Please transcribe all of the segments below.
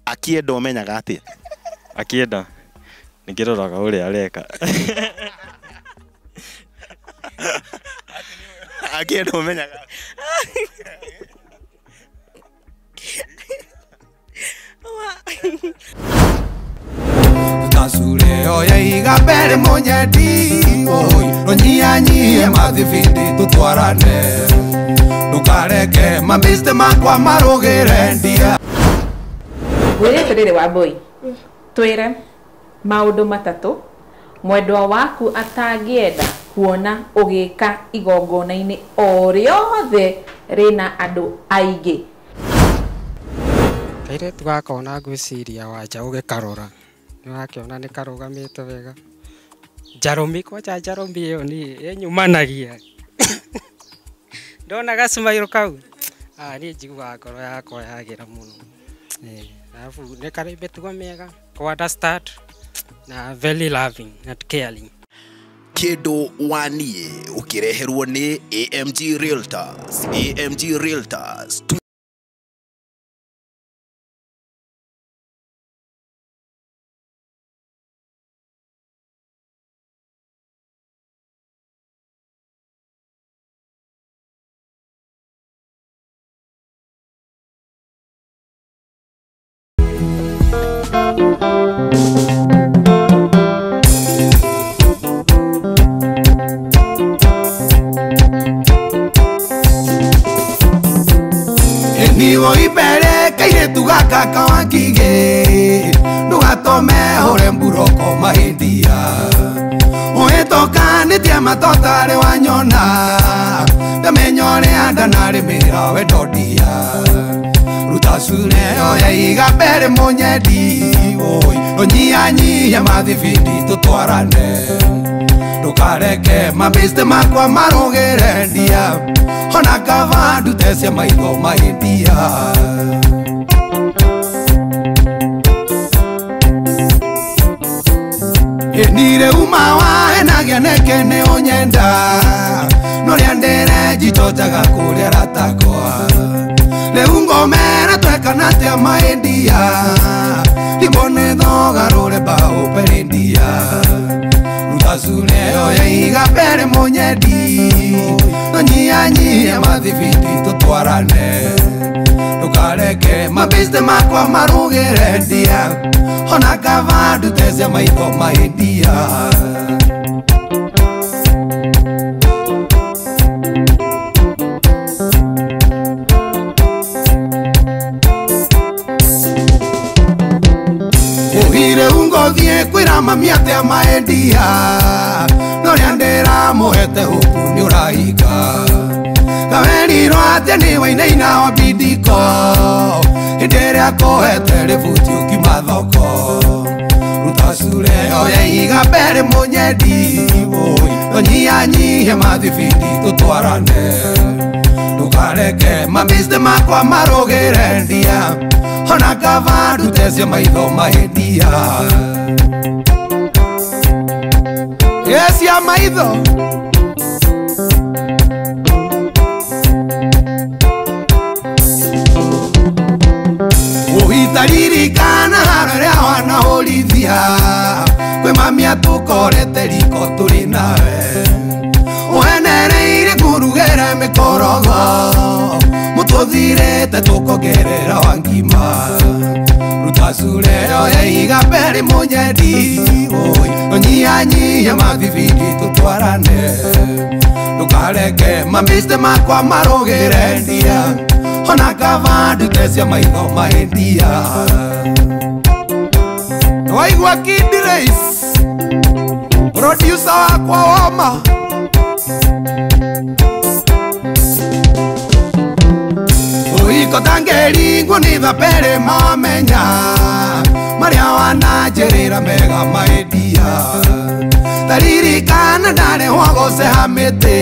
Akienda ũmenyaga atĩa? Akienda nĩngĩroraga ũrĩa areka. Akienda ũmenyaga. Tasure oya iga mbere munyendi oi nonyihanyihie mathibindi tutwarane ndukareke mabiste makwa marugire ndia. Ngwĩre atĩrĩrĩ Wambũi, twĩre maũndũ matatũ mwendwa waku atangĩenda kuona ũgĩka igongona-inĩ o rĩothe rĩna andũ aingĩ. Kairĩtu gaka ona ngwĩciria wanja ũgĩkarora nĩũrakĩona nĩ karũgamĩte wega. Njarũmi kwanja njarũmi ĩyo niĩ ĩnyumanagia. Ndona gacimairũ kau niĩ njiguaga ngoro yakwa yagĩra mũno. Alafu nĩ karĩ mĩtugo mĩega, kũ understand na very loving and caring. Kĩndũ wa niĩ ũkĩreherwo nĩ AMG Realtors. AMG Realtors. Niwo ibere kairetu gaka kawangige ndugatome hore mburoko mahindia uhĩtũkanĩtie matota rĩ wanyona ndamenya ũrĩa ndanarĩmĩra wendo ndia ruta cure oya iga mbere mũnyendi oi ũnyihanyihie mathibindi tũtwarane ndukareke mabiste makwa marũgĩre ndia ona kava ndute cia maitho mahindia. Nire uma wa enagia neke nĩ ũnyenda norĩa ndĩre njitonjaga kũrĩa ratakwa rĩu ngomera twekana atĩa mahindia ndikwo nĩ thogarũre mbaũ mbere ndia ruta cure oya iga mbere mũnyendi nonyihanyihie mathibindi tũtwarane ndukareke mabiste makwa marũgĩre ndia ona kava ndute cia maitho mahindia. Ũhire ngothiĩ kwĩra mami atĩa maendia norĩa ndĩramũhete huku nĩ ũrahinga kawerirwo atĩa nĩ wainaina wa bindiko hĩndĩ ĩrĩa kũhete rĩbuti ũkiuma thoko ruta cure oya iga mbere mũnyendi oi nonyihanyihie mathibindi tũtwarane ndukareke mabiste makwa marũgĩre ndia ona kava ndute cia maitho mahindia. Cia maitho ũhitaririkana haro ĩrĩa wanahũrithia kwĩ mami atũkorete riko tũrĩ nawe ũhenereire ngurugĩre mĩkorogo mũtũthirĩte tũkongerera wa ngima ruta cure oya iga mbere mũnyendi oi ũnyihanyihie mathibindi tũtwarane ndukareke mabiste makwa marũgĩre ndia ona kava ndute cia maitho mahindia. Waigua Kid Race producer wakwa woma ũhiko tangĩringwo nĩ thabere mamenya marĩa wananjĩrĩra mega mahindia taririkana ndarĩhwo gũceha mĩtĩ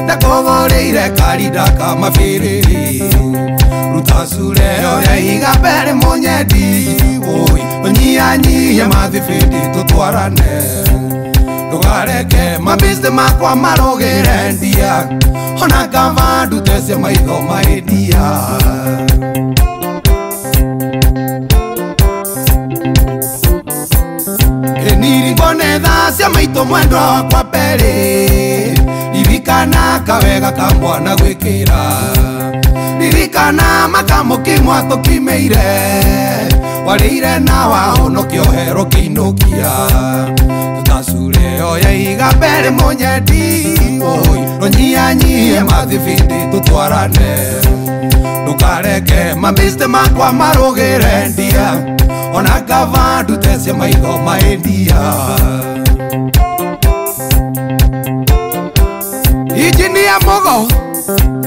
ndakũgũrĩire karinda ka mabĩrĩrĩ ruta cure oya iga mbere mũnyendi oi ũnyihanyihie mathibindi tũtwarane ndukareke mabiste makwa marũgĩre ndia ona kava ndute cia maitho mahindia. witũ mwendwa wakwa mbere ririkana kawega ka mwana gwĩkĩra ririkana makamũkimwa tũkimeire warĩire na wahonokio hero kĩinũkia tũtacure oya iga mbere mũnyendi oi rũnyianyie mathibindi tũtwarane ndukareke mabiste makwa marũgĩre ndia ona kava ndutece maitho maendia Injinia Mugo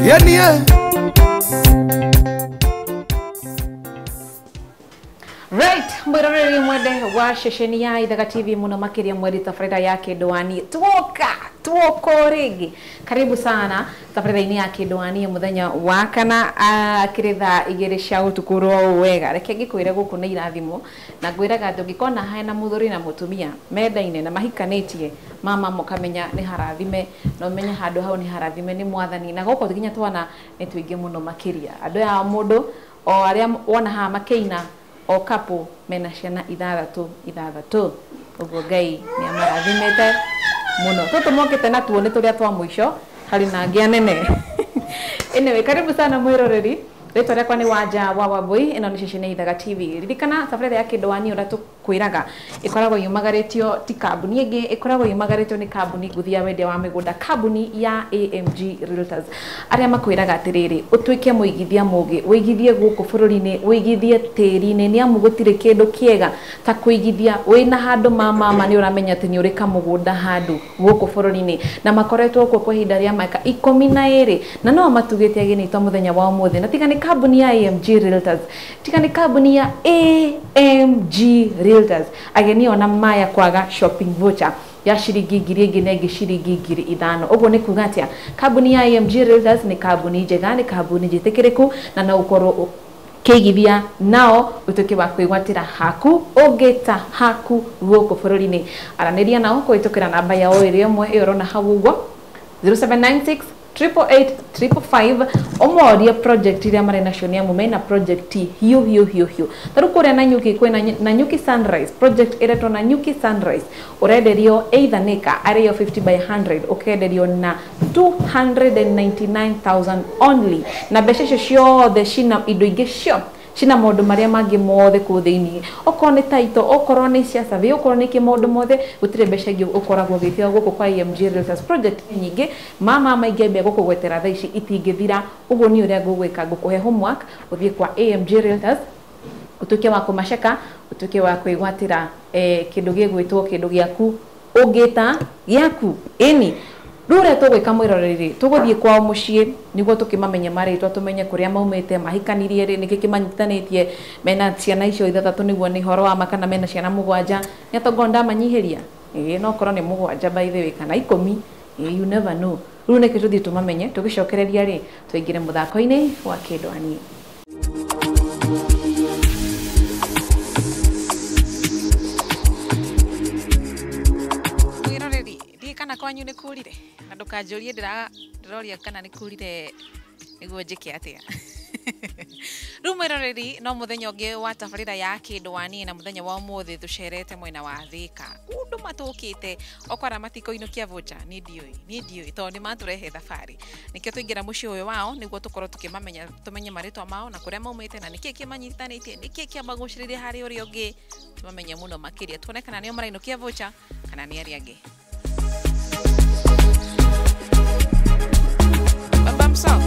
yenie. Right, mwiroreri mwende wa ceceni ya Ithaga TV muno makiria mweri tabarĩra ya Kĩndũani tuoka tuoko rĩngĩ. Karibu sana tabarĩra-inĩ ya Kĩndũani muthenya wa kana kĩrĩ thaa 2 cia ũtukũ ro wega. Reke ngĩkwĩre gũkũ nĩ irathimo na ngwĩraga atĩ ũngĩkona hena mũthuri na mũtumia mendaine na mahikanĩtie mama mũkamenya nĩ harathime na ũmenye handũ hau nĩ harathime nĩ mwathani na gũkũ nginya twana nĩ tũingĩ mũno makĩria andũ aya mũndũ o arĩa wona haha makĩina o kapo mena ciana ithathatũ ithathatũ ũguo Ngai nĩ amarathimĩte mũno. Tũtũ mokĩte natuo nĩ tũrĩa twa mũico harĩ na angĩ anene. Anyway, karibu sana mwĩroreri. Rĩtwa rĩakwa nĩ Wanja wa Wambui, ĩno nĩ ceceni ya Ithaga TV. Ririkana tabarĩra ya Kĩndũani ũrĩa tũkwĩraga ĩkoragwo yumagarĩtio ti kambuni ĩngĩ, ĩkoragwo yumagarĩtio nĩ kambuni ngũthi ya wendia wa mĩgũnda, kambuni ya AMG Realtors, arĩa makwĩraga atĩrĩrĩ ũtuĩke mũigithia mũgĩ, ũigithie gũkũ bũrũri-inĩ, ũigithie tĩri-inĩ, nĩ amu gũtirĩ kĩndũ kĩega ta kũigithia wĩna handũ ma mama nĩ ũramenya atĩ nĩ ũrĩ kamũgũnda handũ gũkũ bũrũri-inĩ, na makoretwo kuo kwa ihinda rĩa mĩaka 12 na no matugĩte ageni twa mũthenya wa ũmũthĩ. Na tiga nĩ kambuni ya AMG Realtors, tiga nĩ kambuni ya AMG Realtors, ageni ona maya kwaga shopping voucher ya ciringi 1000 na ĩngĩ ciringi 5000. Ũguo nĩ kuga atĩa? Kambuni ya AMG Realtors nĩ kambuni njega, nĩ kambuni njĩtĩkĩrĩku na no ũkorwo ũkĩigithia nao ũtuĩke wa kwĩgwatĩra haku ũngĩta haku gũkũ bũrũri-inĩ. Aranĩria nao kũhĩtũkĩra namba yao ĩrĩa ĩmwe ĩyo ũrona hau ũguo 0796 888 555 ũmorie project iria marĩ nacio nĩ amu mena project hiũ hiũ hiũ hiũ. Ta rĩu kũrĩa Nanyuki kwĩna Nanyuki Sunrise project ĩretwo Nanyuki Sunrise, ũrenderio either nĩka arĩyo 50 by 100 ũkenderio na 299,000 only, na mbeca icio ciothe cina indo ingĩ cio cina maũndũ marĩa mangĩ mothe kũu thĩinĩ, okorwo nĩ title, okorwo nĩ cia survey, okorwo nĩ kĩ maũndũ mothe, gũtirĩ mbeca ingĩ ũkoragwo ũgĩtio gũkũ kwa AMG Realtors. Project nyingĩ mama maingĩambia gũkũgwetera thaa ici itingĩthira. Ũguo nĩ ũrĩa ngũgwĩka, ngũkũhe homework ũthiĩ kwa AMG Realtors ũtuĩke wa kũmaceka, ũtuĩke wa kwĩgwatĩra kĩndũ gĩgwĩtwo kĩndũ gĩaku ũngĩta gĩaku ĩni. Rĩu ũrĩa tũgwĩka mwĩroreri tũgũthiĩ kwao mũciĩ nĩguo tũkĩmamenye marĩtwa, tũmenye kũrĩa maumĩte, mahikanirie rĩ, nĩkĩ kĩmanyitanĩtie, mena ciana icio ithathatũ nĩguo nĩ ũhoro wa ma kana mena ciana 7. Nĩ atongo ndamanyihĩria ĩĩ no korwo nĩ 7 by the way kana 10, you never know. Rĩu nĩkĩ tũthiĩ tũmamenye, tũgĩcokereria rĩ tũingĩre mũthako-inĩ wa Kĩndũani. Mwĩroreri, ndiĩ kana kwanyu nĩ kurire na ndũkanjũrie ndĩroria kana nĩ kurire nĩguo njĩke atĩa. Rĩu mwĩroreri no mũthenya ũngĩ wa tabarĩra ya Kĩndũani, na mũthenya wa ũmũthĩ tũcerete mwena wa Thĩka kũndũ matũkĩte okwara matikũinũkia voucher niĩ ndiũĩ tondũ nĩ matũrehe thabarĩ, nĩkĩo tũingĩra mũciĩ ũyũ wao nĩguo tũkorwo tũkĩmamenya, tũmenye marĩtwa mao na kũrĩa maumĩte na nĩkĩĩ kĩmanyitanĩtie, nĩkĩĩ kĩamagucĩrĩirie harĩ ũrĩa ũngĩ, tũmamenye mũno makĩria, tuone kana nĩo marainũkia voucher kana nĩ arĩa angĩ. Baba Mso.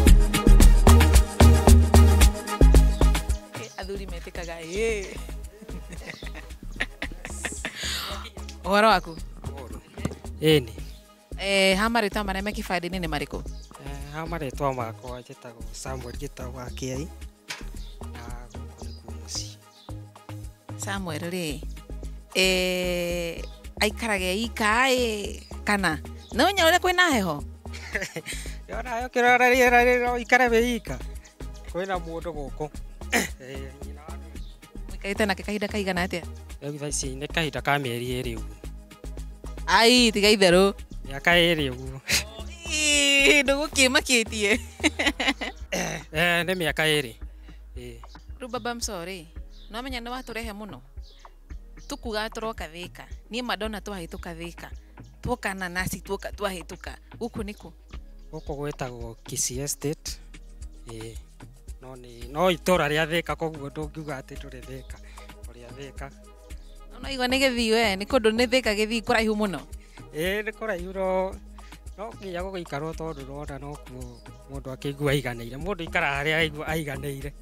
Athuri metĩkaga ĩ. Ũhoro waku? Ĩni. Ha marĩtwa marĩa me kĩbandĩ-inĩ nĩ marĩkũ? Ha marĩtwa makwa njĩtagwo Samuel Gĩtau wa Kĩai na gũkũ nĩkuo mũciĩ. Samuel rĩ, aikaraga ika ĩ kana no nya ũrĩa kwĩna heho? Yona ũkĩrora rĩera rĩro ikare wĩ ika kwĩna mũndũ gũkũ. Nyina wa Mũikarĩte nake kahinda kaigana atĩa? Rĩu thaa ici nĩ kahinda ka mĩeri 2 ũguo. Ai, tiga itherũ. Mĩaka 2 ũguo. Ndũgũkĩmakĩtie. Nĩ mĩaka 2. Rĩu baba Mso rĩ, no menya nĩ watũrehe mũno. Tũkugaga tũroka Thĩka. Niĩ ma ndona twahĩtũka Thĩka. Tuoka nanasi tuoka twahĩtũka. Gũkũ nĩkũ? Gũkũ gwĩtagwo Kisii Estate. Ĩĩ. No nĩ no itũra rĩa Thika koguo ndũngiuga atĩ ndũrĩ Thika. Ũrĩa Thika. No igua nĩ gĩthii we, nĩ kũndũ nĩ Thika gĩthii kũraihu mũno. Ĩĩ nĩ kũraihu no no nginya gũgĩikarwo tondũ ndũrona nokuo mũndũ akĩigua aiganĩire. Mũndũ aikaraga harĩa aigua aiganĩire.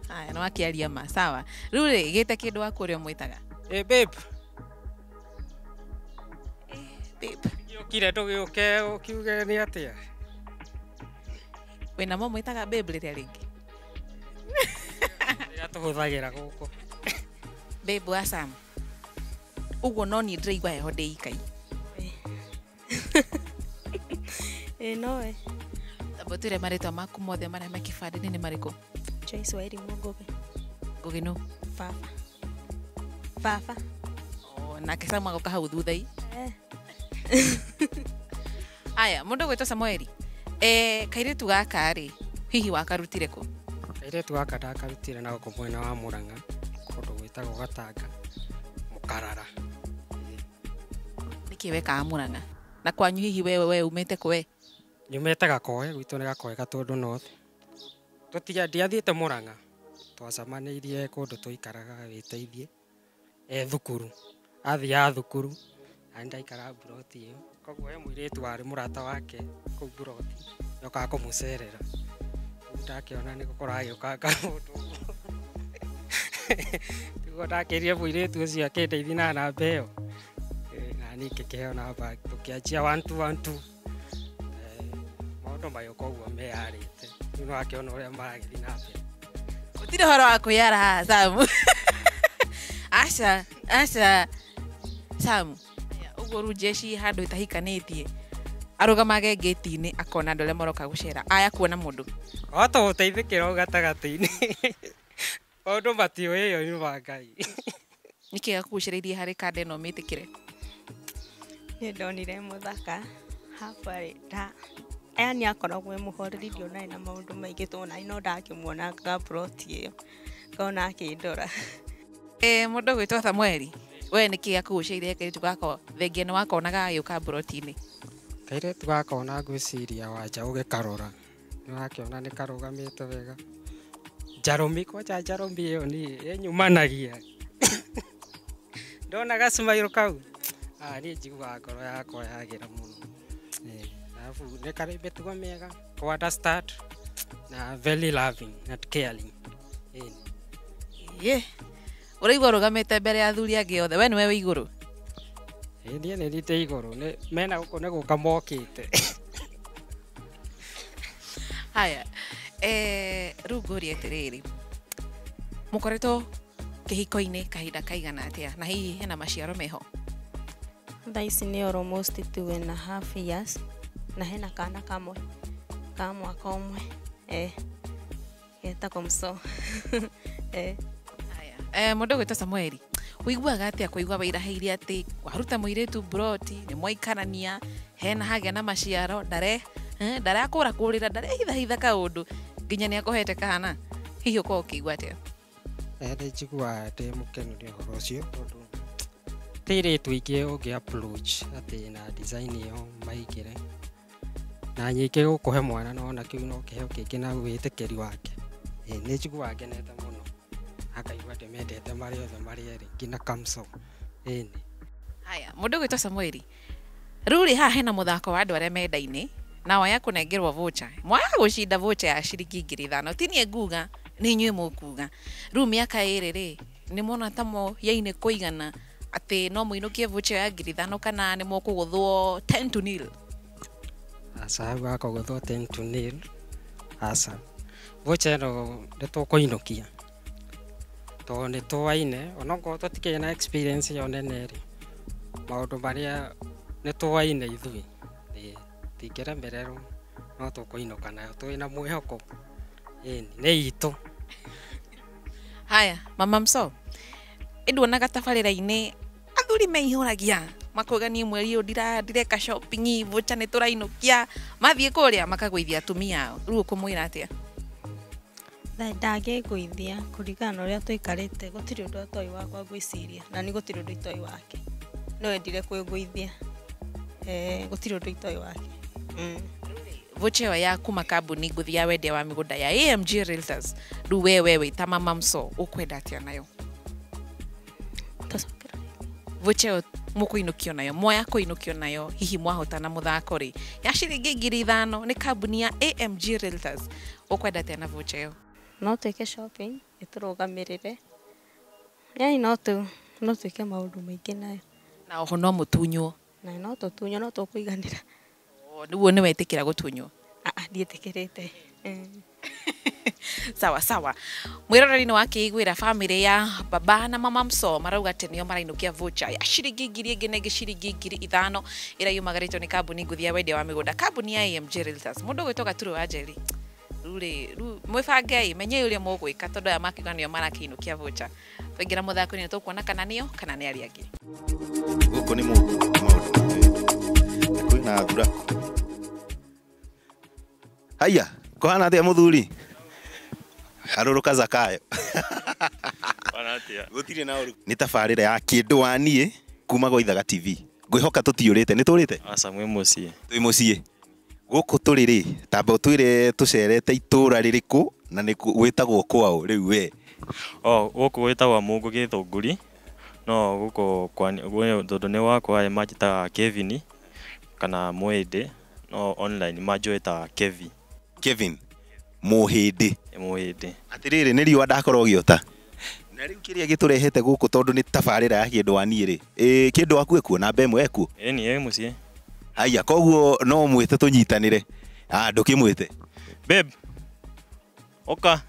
Haya, no akĩaria ma, sawa. Rĩu rĩ, gĩte kĩndũ waku ũrĩa ũmwĩtaga. Ĩ babe. Babe. Gĩũkire ndũgĩũke ũkiuge nĩ atĩa? Wĩna mo mwĩtaga babe rĩrĩa rĩngĩ. Rĩrĩa tũhũthagĩra gũkũ. Babe wa Sam. Ũguo no niĩ ndĩraigua heho ndĩ ikai. Ĩ nowe. Tamba ũtwĩre marĩtwa maku mothe marĩa me kĩbandĩ-inĩ nĩ marĩkũ? Joyce Wairimu Ngugi. Ngugi nũ? Baba. Baba. Oh, nake Sam agoka hau thutha-i. Eh. Aya, mũndũ ũgwĩtwo Samueli. Kairĩtu gaka rĩ, hihi wakarutire kũ? Kairĩtu gaka ndakarutire na gũkũ mwena wa Murang'a, kũndũ gwĩtagwo Gatanga, Mũkarara. Nĩkĩ wekaga Murang'a? Na kwanyu hihi wewe umĩte kũ we? Nyumĩte Gakoe, gwitũ nĩ Gakoe Gatũndũ North. Tũtiga ndiathiĩte Murang'a, twacemanĩirie kũndũ tũikaraga wĩteithie, thukuru. Athiaga thukuru, na ndaikaraga mburoti ĩyo. Koguo he mũirĩtu warĩ mũrata wake kũu mburoti, nĩokaga kũmũcerera. Rĩu ndakĩona nĩ kũragĩũkanga mũndũ ũguo. Nĩguo ndakĩrire mũirĩtu ũcio akĩndeithia na namba ĩyo. Na niĩ ngĩkĩheo namba tũkĩanjia 1 2 1 2. Maũndũ magĩũka ũguo meyarĩte. Rĩu nĩwakĩona ũrĩa maragĩthiĩ na mbere. Gũtirĩ ũhoro wa kwĩyara haha Sam. Aca, aca. Sam, ũguo rĩu jeshi handũ ĩtahikanĩtie arũgamage ngĩti-inĩ akona andũ arĩa maroka gũcera aya kuona mũndũ. Wahota gũteithĩkĩra hau gatagatĩ-inĩ. Maũndũ matiũĩo nĩ ma Ngai. Nĩkĩ gĩakũgucĩrĩirie harĩ kanda ĩno ũmĩtĩkĩre? Niĩ ndonire mũthaka hapa rĩ, yani akoragwo e mũhoreri ndionaga na maũndũ maingĩ tondũ nani no ndakĩmuonanga plot ĩyo ngona akĩndora. Mũndũ ũgwĩtwo Samueli, we nĩkĩ gĩakũgucĩrĩirie kairĩtu gaka thengia nĩ wakonaga agĩũka mburoti-inĩ? Kairĩtu gaka ona ngwĩciria wanja ũgĩkarora nĩwakĩona nĩ karũgamĩte wega. Njarũmi kwanja njarũmi ĩyo niĩ ĩnyumanagia. Ndona gacimairũ kau, niĩ njiguaga ngoro yakwa yagĩra mũno. Alafu nĩ karĩ mĩtugo mĩega, kũ understand na very loving and caring. Ĩĩ. Ũraigua ũrũgamĩte mbere ya athuri angĩ othe, we nĩwe wĩ igũrũ? Ĩĩ niĩ nĩ niĩ ndĩ igũrũ, nĩ mena gũkũ nĩ gũka mokĩte. Haya, rĩu ngũrie atĩrĩrĩ, mũkoretwo kĩhiko-inĩ kahinda kaigana atĩa na hihi hena maciaro meho? Thaa ici nĩ almost 2.5 years na hena kana kamwe ka mwaka ũmwe, getagwo Mso. Haya, mũndũ ũgwĩtwo Samueli, ũiguaga atĩa kũigua wĩirahĩire atĩ waruta mũirĩtu mburoti nĩ mwaikarania hena hagĩa na maciaro ndarakũra kũrĩra ndarehithahitha kaũndũ nginya nĩ akũhete kana hihi ũkorwo ũkĩigua atĩa? Nĩ njiguaga ndĩ mũkenu nĩ ũhoro ũcio tondũ ti airĩtu aingĩ ũngĩ approach atĩ na design ĩyo maingĩre na nyingĩ gũkũhe mwana no ona kĩu no kĩheo kĩngĩ na wĩtĩkĩri wake. Nĩ njiguaga ngenete mũno akaigua ndĩmendete marĩ othe marĩ erĩ nginya Kamso. Haya, mũndũ ũgwĩtwo Samueli, rĩu rĩ haha hena mũthako wa andũ arĩa mendaine na waya kũnengerwo voucher. Mwaya gũcinda voucher ya ciringi 5,000 ti niĩ nguga nĩ inyuĩ mũkuga. Rĩu mĩaka ĩrĩ rĩ nĩ mwona ta moyaine kũigana atĩ no mũinũkie voucher ya 5,000 kana nĩ mũkũgũthwo 10-0? Aca, hau hakũgũthwo 10-0. Aca, voucher ĩno nĩ tũkũinũkia tondũ nĩ tũaine onokorwo tũtikĩrĩ na experience ĩyo nene rĩ, maũndũ marĩa nĩ tũaine ithuĩ tingĩremererwo no tũkũinũka nayo twĩna mwĩhoko. Nĩ itũ. Haya, Mama Mso, ĩnduonaga tabarĩra-inĩ athuri meihũragia makauga niĩ mweri ũyũ ndireka shopping, voucher nĩ tũrainũkia, mathiĩ kũrĩa makagũithia atumia ao. Rĩu ũkũmwĩra atĩa? Ndangĩngũithia kũringana na ũrĩa tũikarĩte, gũtirĩ ũndũ atoĩ wakwa ngwĩciria na nĩ gũtirĩ ũndũ itoĩ wake. No endire kwĩngũithia. Gũtirĩ ũndũ itoĩ wake. Voucher ya kuma kambuni ngũthi ya wendia wa mĩgũnda ya AMG Realtors rĩu wewe wĩ ta mama mso ũkwenda atĩa nayo? Voucher mũkũinũkio nayo moya kũinũkio nayo hihi mwahotana mũthako rĩ ya ciringi 5,000 nĩ kambuni ya AMG Realtors ũkwenda atĩa na voucher ĩyo? No twĩke shopping ĩtũrũgamĩrĩre, yani no twĩke maũndũ maingĩ nayo. Na oho no mũtunywo? Na no tũtunywo, no tũkũiganĩra. Nĩguo nĩ wetĩkĩra gũtunywo? Ndiĩtĩkĩrĩte. Sawa sawa. Mwĩroreri nĩ wakĩiguĩra family ya baba na mama mso marauga atĩ nĩo marainũkia voucher ya ciringi 1,000 ĩngĩ na ĩngĩ ciringi 5,000 ĩrĩa yumagarĩtio nĩ kambuni ngũthi ya wendia wa mĩgũnda kambuni ya AMG Realtors. Mũndũ ũgwĩtwo Gaturũ wa Njeri rĩu rĩ mwĩbangei menyei ũrĩa mũgwĩka tondũ aya makiuga nĩo marakĩinũkia voucher. Twaingĩra mũthako-inĩ tũkuona kana nĩo kana nĩ arĩa angĩ. Gũkũ nĩ maũndũ matwendo kwĩna thuraku. Haya, kũhana atĩa mũthuri? Harũrũka Zakayo. Gũtirĩ na ũru. Nĩ tabarĩra ya Kĩndũ wa Niĩ kuma gwa Ithaga TV. Ngwĩhoka tũtiũrĩte, nĩ tũrĩte? Aca, mwĩ mũciĩ. Twĩ mũciĩ. Gũkũ tũrĩ rĩ, tamba ũtwĩre tũcerete itũra rĩrĩkũ na nĩ gwĩtagwo kwaũ rĩu we? O, gũkũ gwĩtagwo Mũngũ Gĩthũngũri. No gũkũ tondũ nĩ wakwa manjĩtaga Kevin kana Mũhĩndĩ, no online manjũĩ ta Kevi. Kevin Mũhĩndĩ. Mũhĩndĩ. Atĩrĩrĩ, nĩ riũa ndakorwo ngĩota. Na rĩu kĩrĩa gĩtũrehete gũkũ tondũ nĩ tabarĩra ya Kĩndũ wa Niĩ rĩ, kĩndũ waku ekuo namba ĩmwe ekuo? Ĩni, ĩ mũciĩ. Haya, koguo no mwĩte tũnyitanĩre. Ndũkĩmwĩte. Babe. Oka.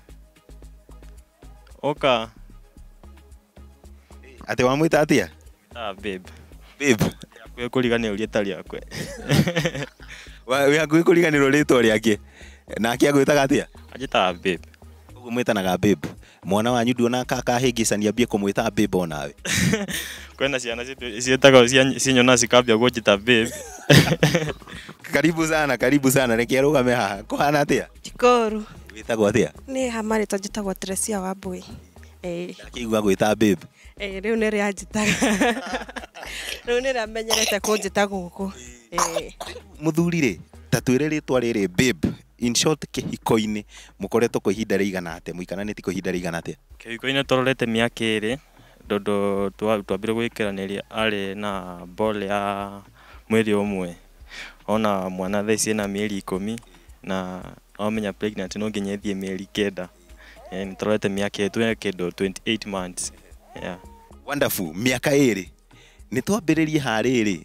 Oka. Atĩ wamwĩta atĩa? Babe. Babe. Hakuhĩ kũriganĩrwo rĩtwa rĩakwe. Wĩ hakuhĩ kũriganĩrwo rĩtwa rĩake. Nake agwĩtaga atĩa? Anjĩtaga babe. Ũguo mwĩtanaga babe. Mwana wanyu nduona kakahĩngĩcania ambie kũmwĩta babe onawe? Kwĩna ciana ciĩtagwo cinyona cikambia kũnjĩta babe. Karibu sana, karibu sana. Reke arũgame haha. Kũhana atĩa? Njikoru. Wĩtagwo atĩa? Niĩ ha marĩtwa njĩtagwo Teresia Wambui. Ndakĩigua gwĩta babe. Rĩu nĩrĩo anjĩtaga. Rĩu nĩrĩo amenyerete kũnjĩta gũkũ. Mũthuri rĩ, ta twĩre rĩtwa rĩrĩ babe. In short, kĩhiko-inĩ mũkoretwo kwa ihinda rĩigana atĩa? Mũikaranĩtie kwa ihinda rĩigana atĩa? Kĩhiko-inĩ tũrorete mĩaka 2 tondũ twambire gwĩkĩranĩria arĩ na ball ya mweri ũmwe. Ona mwana thaa ici ena mĩeri 10 na wamenya pregnant no nginya ĩthiĩ mĩeri 9. Nĩ tũrorete mĩaka 2, twĩna kĩndũ 28 months. Yeah. Wonderful. Mĩaka 2. Nĩ twambĩrĩrie harĩrĩ,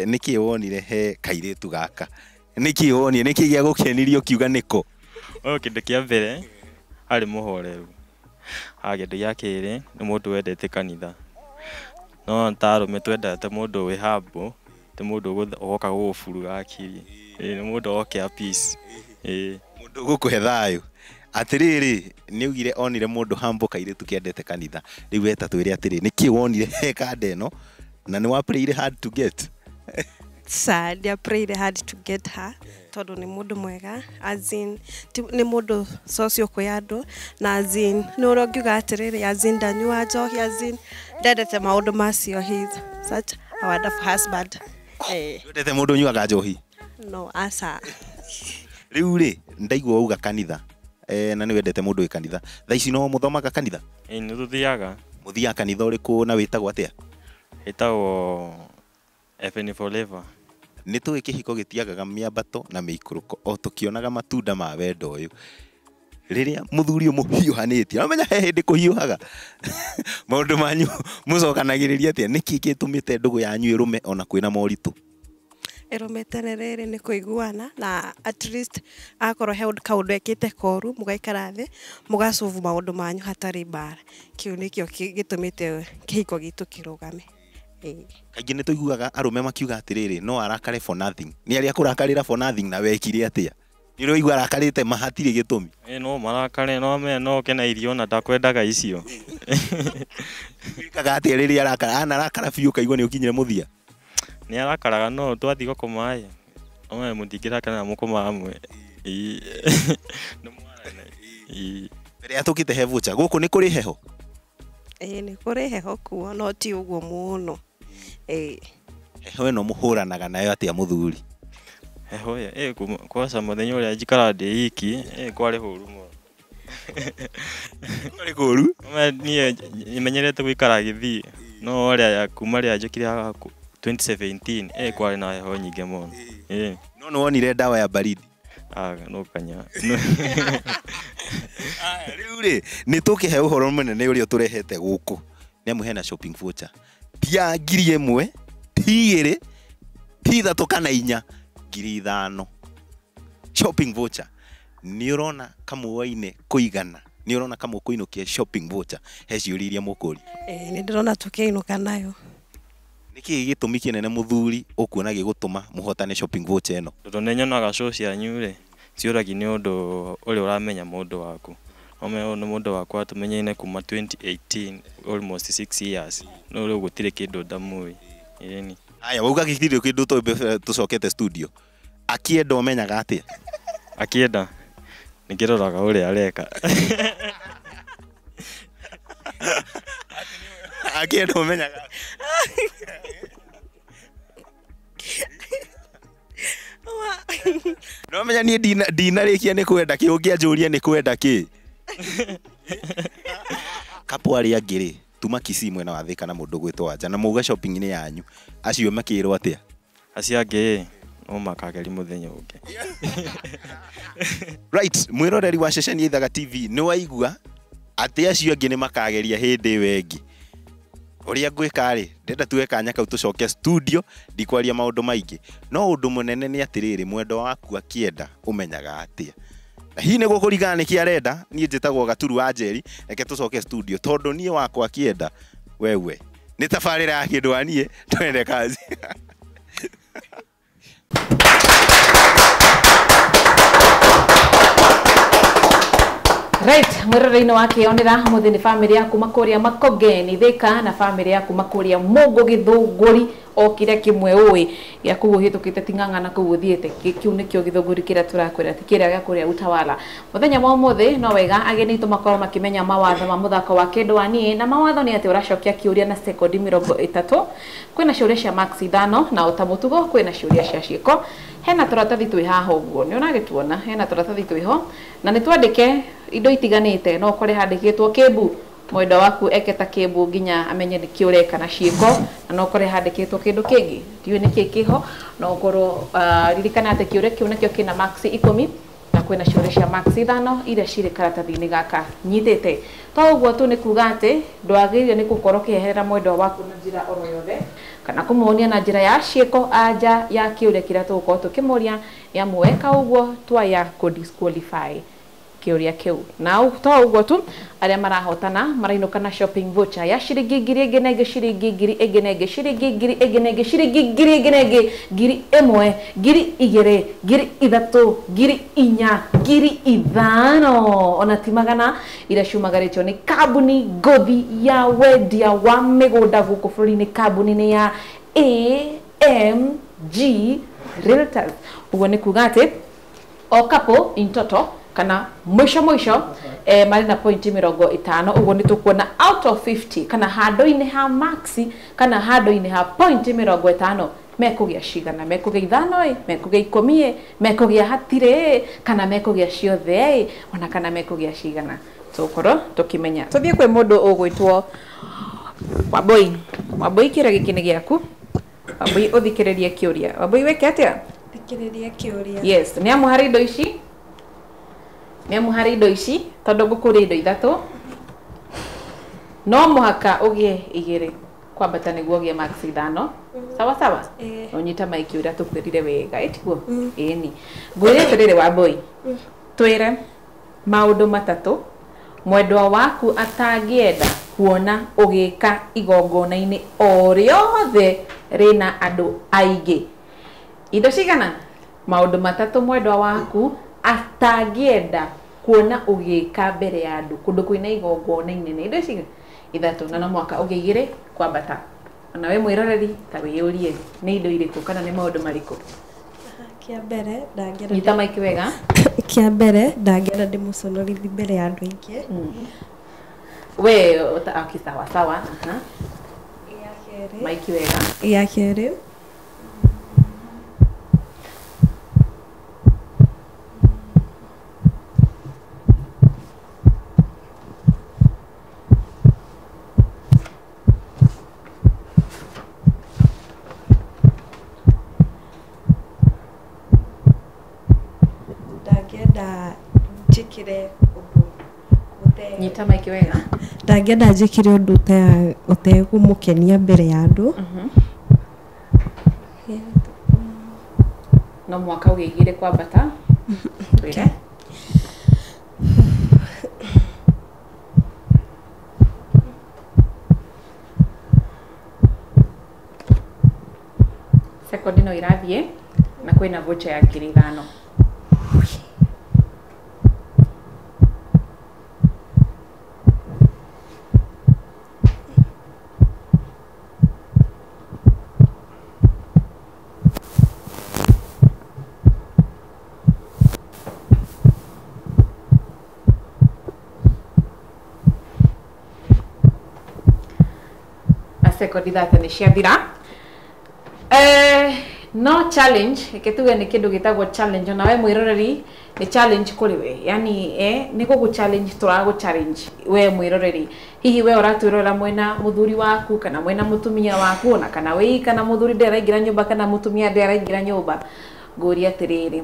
nĩkĩ wonire he kairĩtu gaka? Nĩkĩ wonire, nĩkĩ gĩagũkenirie ũkiuga nĩko? Kĩndũ kĩa mbere arĩ mũhoreru. Kĩndũ gĩa kerĩ nĩ mũndũ wendete kanitha. No ta arũme twendete mũndũ wĩ humble, ti mũndũ ũgoka gũgũburuga akiri. Nĩ mũndũ okea peace. Mũndũ ũgũkũhe thayũ. Atĩrĩrĩ, nĩ augire onire mũndũ humble kairĩtu kendete kanitha. Rĩu we ta twĩre atĩrĩ, nĩkĩ wonire he kanda ĩno na nĩ wa played hard to get? Sir, I prayed hard to get her. Tondũ nĩ mũndũ mwega, as in nĩ mũndũ socio kwĩ andũ, na as in nĩ ũrĩa ũngiuga atĩrĩrĩ, as in ndanyua njohi, as in ndendete maũndũ macio. He is such a wonderful husband. Ndwendete mũndũ ũnyuaga njohi? No, aca. Rĩu rĩ, ndaigua wauga kanitha, na nĩ wendete mũndũ wĩ kanitha. Thaa ici no mũthomaga kanitha? Ĩĩ, nĩ tũthiaga. Mũthiaga kanitha ũrĩkũ na wĩtagwo atĩa? Ĩtagwo Heaven Forever. Nĩ tũĩ kĩhiko gĩtiagaga mĩambato na mĩikũrũko o tũkĩonaga matunda ma wendo ũyũ. Rĩrĩa mũthuri ũyũ mũhiũhanĩtie, ũramenya he hĩndĩ kũhiũhaga. Maũndũ manyu mũcokanagĩrĩria atĩa? Nĩkĩ gĩtũmĩte ndũgũ yanyu ĩrũme ona kwĩna moritũ? Ĩrũmĩte nĩ rĩrĩ nĩ kũiguana na at least akorwo he kaũndũ ekĩte koru mũgaikara thĩ mũgacovu maũndũ manyu hatarĩ mbara. Kĩu nĩkĩo gĩtũmĩte kĩhiko gitũ kĩrũgame. Kaingĩ nĩ tũiguaga arũme makiuga atĩrĩrĩ, no arakare for nothing. Nĩ arĩa kũrakarĩra for nothing na wekire atĩa? Nĩ ũraigua arakarĩte ma hatirĩ gĩtũmi? No marakare, no me no kena irio na ndakwendaga icio. Wĩkaga atĩa rĩrĩa arakara? Ana arakara biũ ũkaigua nĩ ũkinyire mũthia? Nĩ arakaraga no twathiĩ gũkoma ĩ. Omwe mũtingĩrakara na mũkoma hamwe. Nĩ mwarane. Mbere ya tũkĩte he voucher, gũkũ nĩ kũrĩ heho? Ĩĩ, nĩ kũrĩ heho kuo no ti ũguo mũno. Heho ĩno mũhũranaga nayo atĩa mũthuri? Heho ĩ kwaca mũthenya ũrĩa njikaraga ndĩ iki kwarĩ hũru mũno. Kwarĩ kũru? Niĩ menyerete gũikara Gĩthii no rĩa kuma rĩrĩa njũkire haha 2017 kwarĩ na heho nyingĩ mũno. No nĩ wonire ndawa ya baridi? No kanya. Rĩu rĩ nĩ tũkĩhe ũhoro mũnene ũrĩa tũrehete gũkũ nĩ amu hena shopping voucher ti ya 1000 ti 2 ti 3 kana 4 5,000 shopping voucher. Nĩ ũrona kamũaine kũigana, nĩ ũrona kamũ kũinũkia shopping voucher he ciũria iria mũkũria? Nĩ ndĩrona tũkĩinũka nayo. Nĩkĩĩ gĩtũmi kĩnene mũthuri ũkuona gĩgũtũma mũhotane shopping voucher ĩno? Tondũ nĩ nyonaga show cianyu rĩ ciũragi nĩ ũndũ ũrĩa ũramenya mũndũ waku. Ũyũ nĩ mũndũ wakwa tũmenyaine kuma 2018 almost 6 years no rĩu gũtirĩ kĩndũ ndamũĩ. Ĩni. Aya wauga gĩtirĩ kĩndũ tũcokete studio. Akĩenda ũmenyaga atĩa? Akĩenda nĩngĩroraga ũrĩa areka. Akĩenda ũmenyaga no menya niĩ ndinarĩkia nĩ kwenda kĩ, ũngĩanjũria nĩ kwenda kĩ. Kapo arĩa angĩ rĩ tuma Kisii mwena wa Thika na mũndũ gwĩtwo Wanja na mauga shopping-inĩ yanyu acio makĩrwo atĩa? Acio angĩ no makageri mũthenya ũngĩ. Right, mwĩroreri wa ceceni ya Ithaga TV nĩ waigua atĩ acio angĩ nĩ makageria hĩndĩ ĩyo ĩngĩ. Ũrĩa ngwĩka rĩ ndenda tuwe kanya kau tũcoke studio ndikwaria maũndũ maingĩ no ũndũ mũnene nĩ atĩrĩrĩ mwendo waku akĩenda ũmenyaga atĩa? Na hihi nĩguo kũringana nĩkĩ arenda niĩ njĩtagwo Gaturu wa Njeri reke tũcoke studio tondũ niĩ wakwa akĩenda wewe nĩ tabarĩra ya kĩndũ wa niĩ twende kazi. Right, mwĩroreri-inĩ wa Kĩonera mũthĩ nĩ bamĩrĩ yaku makũrĩa Makongeni Thika na bamĩrĩ yaku makũrĩa Mũngũ Gĩthũngũri o kĩrĩa kĩmwe ũĩ gĩa kũu ũhĩtũkĩte ti ng'ang'ana kũu ũthiĩte kĩu nĩkĩo gĩthũngũri kĩrĩa tũrakwĩra ti kĩrĩa gĩa kũrĩa Utawala. Mũthenya wa ũmũthĩ no wega ageni aitũ makorwo makĩmenya mawatho ma mũthako wa kĩndũ wa niĩ na mawatho nĩ atĩ ũracokia kĩũria na sekondi 30. Kwĩna ciũria cia max 5 na ota mũtugo kwĩna ciũria cia ciĩko. Hena tũratathi twĩ haha ũguo nĩ ũragĩtuona hena tũratathi twĩho na nĩ twandĩke indo itiganĩte no ũkore handĩkĩtwo kĩmbu mwendwa waku eke ta kĩmbu nginya amenye nĩkĩ ũreka na ciĩko na no ũkore handĩkĩtwo kĩndũ kĩngĩ ndiũĩ nĩkĩ kĩho no ũkorwo ririkana atĩ kĩũria kĩu nakĩo kĩna max 10 na kwĩna ciũria cia max 5 iria cirĩ karatathi-inĩ gaka nyitĩte. To ũguo tu nĩ kuga atĩ ndwagĩrĩire nĩ gũkorwo ũkĩeherera mwendwa waku na njĩra oro yothe kana kũmuonia na njĩra ya ciĩko anja ya kĩũria kĩrĩa tũgũkorwo tũkĩmũria nĩ amu weka ũguo twaya kũ disqualify kĩũria kĩu. Na to ũguo tu arĩa marahotana marainũka na shopping voucher ya ciringi 1000 ĩngĩ na ĩngĩ ciringi 1000 ĩngĩ na ĩngĩ ciringi 1000 ĩngĩ na ĩngĩ ciringi 1000 ĩngĩ na ĩngĩ 1000 2000 3000 4000 5000 ona ti magana iria ciumagarĩtio nĩ kambuni ngũthi ya wendia wa mĩgũnda gũkũ bũrũri-inĩ kambuni-inĩ ya AMG Realtors. Ũguo nĩ kuga atĩ o couple in total kana mwisho mwisho marĩ na pointi 50 ũguo nĩ tũkuona out of 50 kana handũ-inĩ ha maxi kana handũ-inĩ ha pointi 50 mekũgĩa cigana, mekũgĩa 5 mekũgĩa 10 mekũgĩa hatirĩ kana mekũgĩa ciothe ona kana mekũgĩa cigana tũkorwo tũkĩmenya. Tũthiĩ kwĩ mũndũ ũgwĩtwo Wambui. Wambui kĩũria gĩkĩ nĩ gĩaku. Wambui ũthikĩrĩrie kĩũria. Wambui wĩke atĩa? Thikĩrĩrie kĩũria. Yes, nĩ amu harĩ indo ici nĩ amu harĩ indo ici tondũ ngũkũria indo 3 no mũhaka ũgĩe 2 kwambata nĩguo ũgĩe max 5. Sawa sawa? Ũnyita maiki ũrĩa tũkwĩrire wega ĩtiguo? Ĩni. Ngwĩre atĩrĩrĩ Wambui, twĩre maũndũ 3 mwendwa waku atangĩenda kuona ũgĩka igongona-inĩ o rĩothe rĩna andũ aingĩ. Indo cigana? Maũndũ 3 mwendwa waku atangĩenda kuona ũgĩka mbere ya andũ kũndũ kwĩna igongona inene. Indo cigana? 3 na no mwaka ũgĩe 2 kwambata. Ona we mwĩroreri ta wĩyũrie nĩ indo irĩkũ kana nĩ maũndũ marĩkũ? Kĩa mbere ndangĩenda nyita maiki wega. Kĩa mbere ndangĩenda ndĩmũconorithi mbere ya andũ aingĩ. We okay, sawa sawa. Maiki wega. Ya kerĩ njĩkĩre ũndũ ũte Nyita maiki wega. Ndangĩenda njĩkĩre ũndũ ũtegũmũkenia mbere ya andũ. No mwaka ũgĩigire kwambata. Twĩre. Sekondi no irathiĩ na kwĩna voucher ya 5,000. Sekondi 30 nĩ ciathira. No challenge, reke tuge nĩ kĩndũ gĩtagwo challenge, ona we mwĩroreri nĩ challenge kũrĩ we, yani nĩ gũgũ challenge, tũragũ challenge we mwĩroreri. Hihi we ũratwĩrorera mwena mũthuri waku kana mwena mũtumia waku, ona kana wĩ kana mũthuri ndaraingĩra nyũmba kana mũtumia ndaraingĩra nyũmba, ngũria atĩrĩrĩ,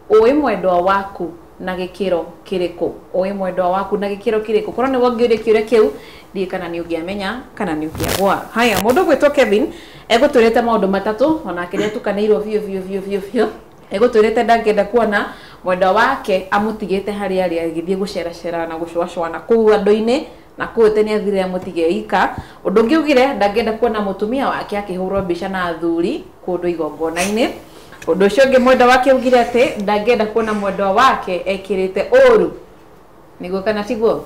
ũĩ mwendwa waku na gĩkĩro kĩrĩkũ? Ũĩ mwendwa waku na gĩkĩro kĩrĩkũ? Korwo nĩ wongĩũria kĩũria kĩu, ndiĩ kana nĩ ũngĩamenya kana nĩ ũngĩagwa. Haya, mũndũ ũgwĩtwo Kevin egũtwĩrĩte maũndũ matatũ, onake nĩ atukanĩirwo biũ biũ biũ biũ biũ. Egũtwĩrĩte ndangĩenda kuona mwendwa wake amũtigĩte harĩa arĩ agĩthiĩ gũceracera na gũcũacũa na kũu andũ-inĩ, na kũu atĩ nĩ athire amũtige ika. Ũndũ ũngĩ augire ndangĩenda kuona mũtumia wake akĩhũrwo mbica na athuri kũndũ igongona-inĩ. Ũndũ ũcio ũngĩ mwendwa wake augire atĩ ndangĩenda kuona mwendwa wake ekĩrĩte ũru. Nĩguo kana tiguo?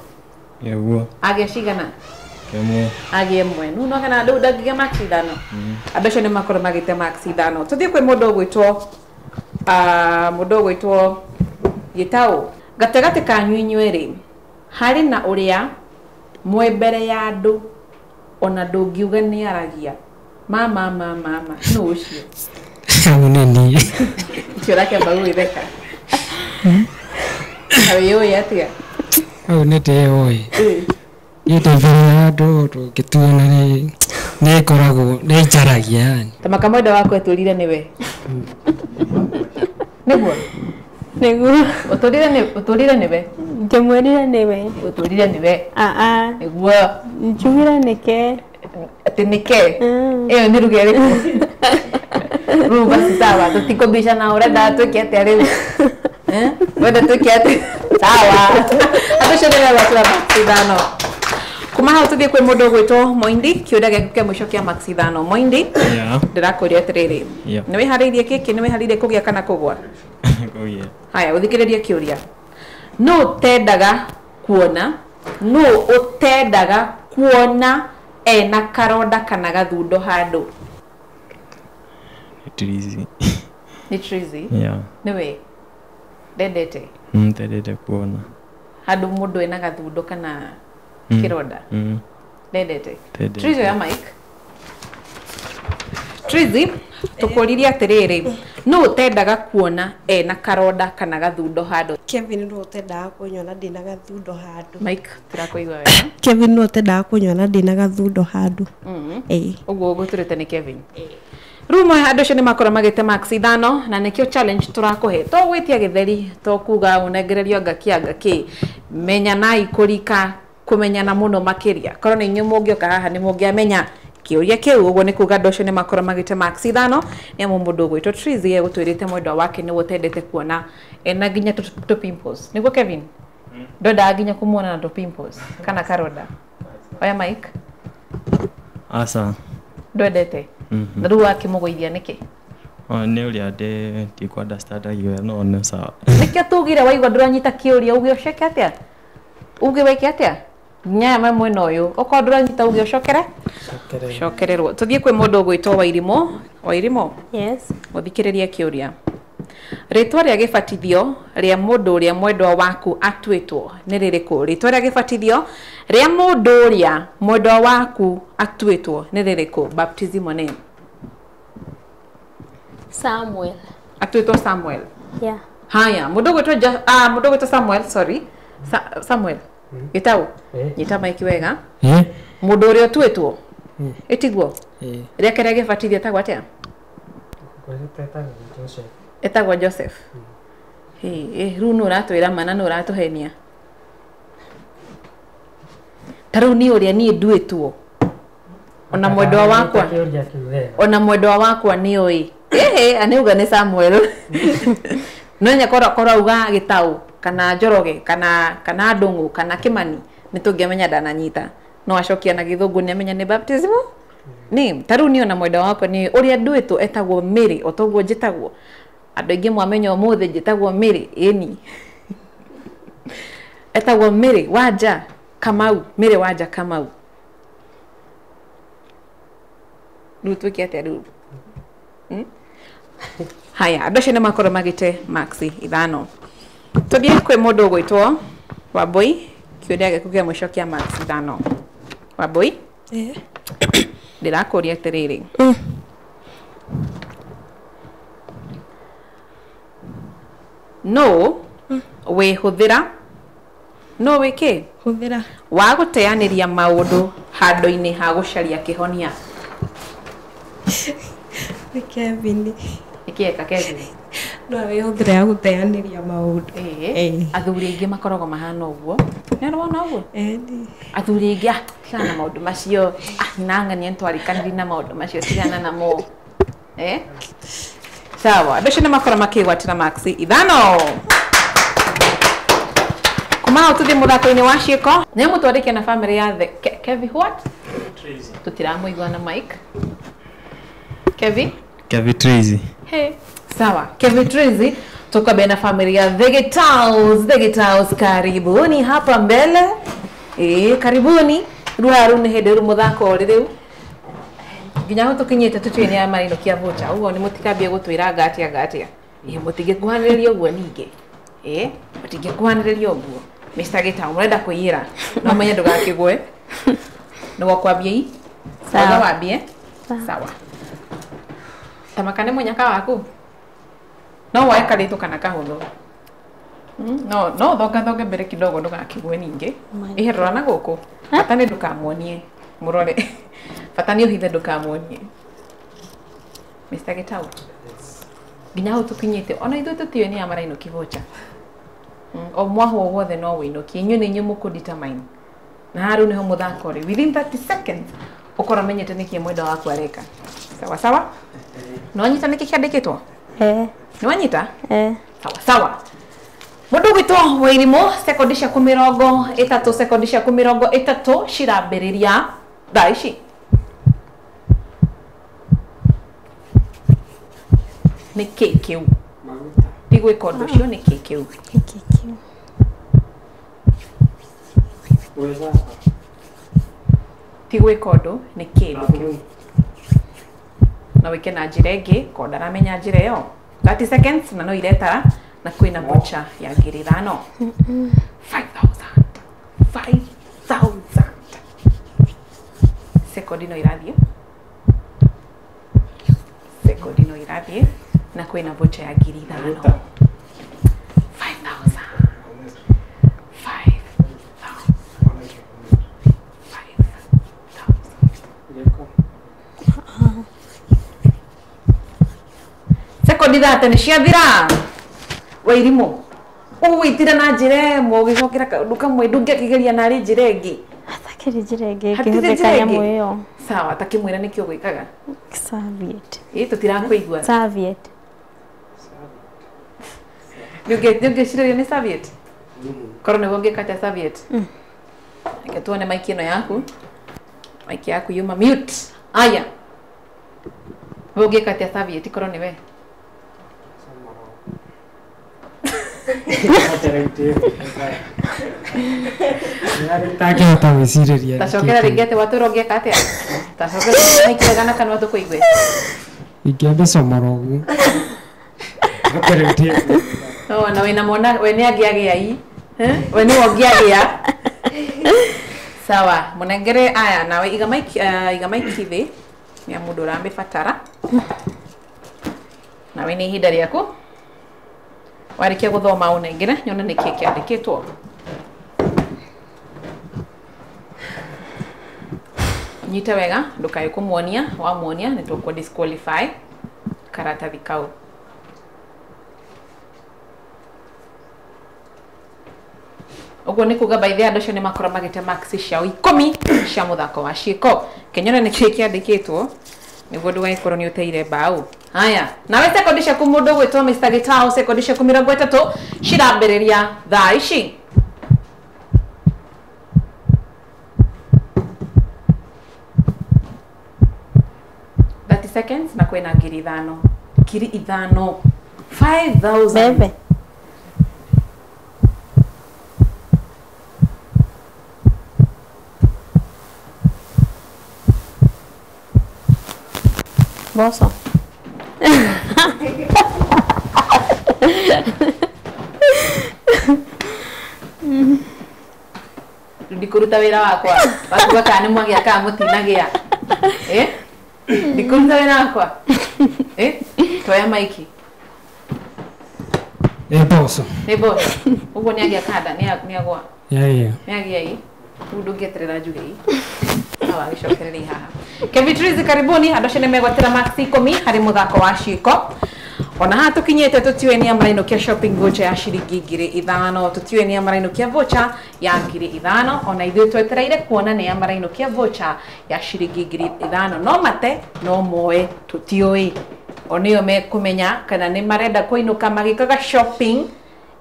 Nĩguo. Agĩa cigana? Ĩmwe. Agĩe ĩmwe. Nũ no kana andũ ndangĩgĩa max 5. Andũ acio nĩ makorwo magĩte max 5. Tũthiĩ kwĩ mũndũ ũgwĩtwo Gĩtaũ. Gatagatĩ kanyu inyuerĩ harĩ na ũrĩa mwĩ mbere ya andũ ona ndũngiuga nĩ aragia. Mama mama mama, nũ ũcio? Hau nĩ niĩ. Ũcio ũrakĩamba gũgĩtheka. Na wĩyũĩ atĩa? Hau nĩ ndĩyũĩ. Niĩ ndĩ mbere ya andũ ndũngĩtuona nĩ ngoragwo nĩ njaragia yani. Ta makamwenda waku etũrire nĩwe. Nĩguo? Nĩguo. Ũtũrire nĩwe? Ndĩmwĩrire nĩwe. Ũtũrire nĩwe? Aa. Nĩguo. Njugire nĩke. Atĩ nĩke? Ĩyo nĩ ruga ĩrĩkũ? Rĩu basi sawa, tũtikũbicana, ũrenda twĩke atĩa rĩu? Wenda twĩke atĩa? Sawa. Andũ acio nĩ megwatũra max 5. Kuma hau tũthiĩ kwĩ mũndũ ũgwĩtwo Moindi, kĩũria gĩaku kĩa mũico kĩa max 5. Moindi, ndĩrakũria atĩrĩrĩ, nĩ wĩharĩirie kĩkĩ? Nĩ wĩharĩirie kũgĩa kana kũgwa? Kũgĩa. Haya, ũthikĩrĩrie kĩũria. Nũ ũtendaga kuona, nũ ũtendaga kuona ena karonda kana gathundo handũ? Trizi. Nĩ Trizi? Yeah. Nĩwe? Ndendete? Ndendete kuona. Handũ mũndũ ena gathundo kana kĩronda? Ndendete. Trizi ya mic. Trizi, tũkũririe atĩrĩrĩ, nũ ũtendaga kuona ena karonda kana gathundo handũ? Kevin nũ ũtendaga kũnyona ndĩna gathundo handũ. Mike, tũrakũigua wega. Kevin nũ ũtendaga kũnyona ndĩna gathundo handũ. Ũguo ũgũtũrĩte nĩ Kevin. Rĩu andũ acio nĩ makorwo magĩte max 5 na nĩkĩo challenge tũrakũhe. To gwĩtia gĩtheri, to kuga ũnengererio ngaki ngaki. Menyanai kũrika kũmenyana mũno makĩria. Korwo nĩ inyuĩ mũngĩũka haha nĩ mũngĩamenya kĩũria kĩu. Ũguo nĩ kuga andũ acio nĩ makorwo magĩte max 5 nĩ amu mũndũ ũgwĩtwo Trizi egũtwĩrĩte mwendwa wake nĩwe ũtendete kuona ena nginya tũ pimples. Nĩguo Kevin? Ndwendaga nginya kũmuona na tũ pimples kana karonda. Oya mic. Aca. Ndwendete? Na rĩu wakĩmũgũithia nĩkĩ? Nĩ ũrĩa ndikũ understand wega no nĩ sawa. Nĩkĩo tugire waigua ndũranyita kĩũria uge ũcoke atĩa? Uge weke atĩa? Nginya aya me mwena ũyũ. Okorwo ndũranyita uge ũcokere? Cokererwo. Tũthiĩ kwĩ mũndũ ũgwĩtwo Wairimũ. Wairimũ? Yes. Mũthikĩrĩrie kĩũria. Rĩtwa rĩa gĩbatithio rĩa mũndũ ũrĩa mwendwa waku atuĩtwo nĩ rĩrĩkũ? Rĩtwa rĩa gĩbatithio rĩa mũndũ ũrĩa mwendwa waku atuĩtwo nĩ rĩrĩkũ? Baptism name. Samuel. Atuĩtwo Samuel. Yeah. Haya, mũndũ ũgwĩtwo Samuel, sorry. Samuel. Gĩtaũ. Nyita maiki wega. Mũndũ ũrĩa ũtuĩtwo. Ĩtiguo? Rĩake rĩa gĩbatithio etagwo atĩa? Etagwo Joseph. Rĩu nũ ũratwĩra mana nũ ũratũhenia? Ta rĩu niĩ ũrĩa niĩ nduĩtwo ona mwendwa wakwa, ona mwendwa wakwa nĩ oĩ. Ĩhĩ, anĩuga nĩ Samuel. No nya korwo auga Gĩtaũ kana Njoroge kana Ndũng'ũ kana Kĩmani nĩ tũngĩamenya ndananyita. No acokia na gĩthũngũ nĩ amenya nĩ baptism name. Ta rĩu niĩ ona mwendwa wakwa nĩ ũrĩa nduĩtwo etagwo Mary, o toguo njĩtagwo. Andũ aingĩ mwamenya ũmũthĩ njĩtagwo Mary, ĩni. Etagwo Mary Wanja Kamau, Mary Wanja Kamau. Rĩu twĩke atĩa rĩu? Haya, andũ acio nĩ makorwo magĩte max 5. Tũthiĩ kwĩ mũndũ ũgwĩtwo Wambui, kĩũria gĩaku kĩa mũico kĩa max 5. Wambui? Ndĩrakũria atĩrĩrĩ. No wĩhũthĩra, no wĩkĩ? Hũthĩra. Wa gũteanĩria maũndũ handũ-inĩ ha gũcaria kĩhonia. Nĩ Kevin. Nĩkĩĩ ka Kevin? No wĩhũthĩra ya gũteanĩria maũndũ. Athuri aingĩ makoragwo mahana ũguo. Nĩ wona ũguo? Athuri aingĩ tigana na maũndũ macio. Nang'ania nĩtwarĩkanĩrie na maũndũ macio, tigana namo. Sawa, andũ acio nĩ makorwo makĩgwatĩra max 5. Kuma hau tũthiĩ mũthako-inĩ wa ciĩko. Nĩ mũtwarĩke na family ya the Kevi what? Tũtiramũigua na mic. Kevi? Kevi Tracy. Hey. Sawa, Kevi Tracy tukwambia na familia The Gitaus, The Gitaus karibuni hapa mbele. Karibuni. Rĩu nĩ hĩndĩ rĩu mũthako ũrĩ rĩu. Nginya hau tũkinyĩte tũtiũĩ nĩ amainũkia voucher. Ũguo nĩ mũtikambie gũtwĩra ngatia ngatia. Mũtingĩkuhanĩrĩria ũguo ningĩ. Mũtingĩkuhanĩrĩria ũguo. Mr. Gitau, mũrenda kũiyĩra. No menye ndũgakĩgwe. Nĩguo kwambia i? Sawa. Wambie? Sawa. Tamaka nĩ mũnyaka waku? No woe karĩtũ kana kahũthũ. No no thonga mbere kidogo ndũgakĩgwe ningĩ. Ĩhe rora na gũkũ. Bata nĩ ndũkamuonie. Mũrore. Bata nĩ ũhithe ndũkamuonie. Mr. Gitau. Nginya hau tũkinyĩte ona ithuĩ tũtiũĩ nĩ amarainũki voucher. O mwahwo wothe no wĩinũkie. Inyuĩ nĩ inyuĩ mũkũ determine. Na haha rĩu nĩho mũthako ũrĩ. Within 30 seconds ũkorwo ũmenyete nĩkĩ mwendwa waku areka. Sawa sawa? Nĩ wanyita nĩkĩ kĩandĩkĩtwo? Nĩ wanyita? Sawa sawa. Mũndũ ũgwĩtwo Wairimu, sekondi ciaku 30, sekondi ciaku 30 cirambĩrĩria thaa ici. Nĩ kĩ kĩu? Ti gwĩka ũndũ ũcio, nĩ kĩ kĩu? Ti gwĩka ũndũ, nĩ kĩndũ kĩu. Na wĩke na njĩra ĩngĩ, korwo ndaramenya njĩra ĩyo. 30 seconds na no iretara na kwĩna voucher ya 5,000. 5,000. 5,000. Sekondi no irathiĩ. Sekondi no irathiĩ na kwĩna voucher ya 5,000. 5,000. 5,000. 5,000. Sekondi 30 nĩ ciathira. Wairimu, ũgwĩtira na njĩra ĩmwe ũgĩcokera kaũndũ kamwe ndũngĩakĩgeria narĩ njĩra ĩngĩ. Hatakĩrĩ njĩra ĩngĩ Hatirĩ ĩngĩhũthĩka njĩra nyamũ ĩngĩ? ĩyo. Sawa, ta kĩmwĩra nĩkĩ ũgwĩkaga? Serviette. Tũtirakũigua. Serviette. Nĩ ũngĩcirĩria nĩ serviette? Korwo nĩguo ũngĩka atĩa serviette? Reke tuone mic ĩno yaku. Mic yaku yuma mute. Aya. We ũngĩka atĩa serviette korwo nĩ we? Ndangĩhota gwĩcirĩria. Tacokera rĩngĩ atĩ watwĩra ũngĩka atĩa? Tacokera mic wega na kanua tũkũigue. Ingĩambicomora ũguo. No, na wĩna mwana we nĩ angĩagĩa i. We nĩwe ũngĩagĩa. Sawa, mũnengere aya nawe iga mic, iga mic thĩ nĩ mũndũ ũramĩbatara. Nawe nĩ ihinda rĩaku. Warĩkia gũthoma ũnengere nyone nĩkĩ kĩandĩkĩtwo. Nyite wega ndũkae kũmuonia, wamuonia nĩ tũkũ disqualify karatathi kau. Ũguo nĩ kuga by the andũ acio nĩ makorwo magĩte marks ciao 10 cia mũthako wa ciĩko. Kenyone nĩ kĩĩ kĩandĩkĩtwo nĩguo ndũgagĩkorwo nĩ ũteire mbaũ. Haya, nawe sekondi ciaku mũndũ ũgwĩtwo Mr. Gitao, sekondi ciaku 30 cirambĩrĩria thaa ici. Seconds na kwena 5,000. 5,000. 5,000. Bebe. Mboco. Ndikũruta wĩra wakwa. Wakuga kana nĩ mwagĩa kana mũtinagĩa. Eh? Ndikũruta wĩra wakwa. Eh? Toya maiki. Nĩ mboco. Nĩ mboco. Ũguo nĩ agĩa kanda, nĩ agwa. Yeah. Nĩ agĩa ĩ. Rĩu ndũngĩeterera njuge ĩ. Hawa gĩcokererie haha. Kevin Trizi karibuni, andũ acio nĩ megwatĩra max 10 harĩ mũthako wa ciĩko. Ona haha tũkinyĩte tũtiũĩ nĩa marainũkia shopping voucher ya ciringi 5,000, tũtiũĩ nĩa marainũkia voucher ya 5,000. Ona ithuĩ twetereire kuona nĩa marainũkia voucher ya ciringi 5,000. No mate no moe tũtiũĩ. O nĩo mekũmenya kana nĩ marenda kũinũka magĩkaga shopping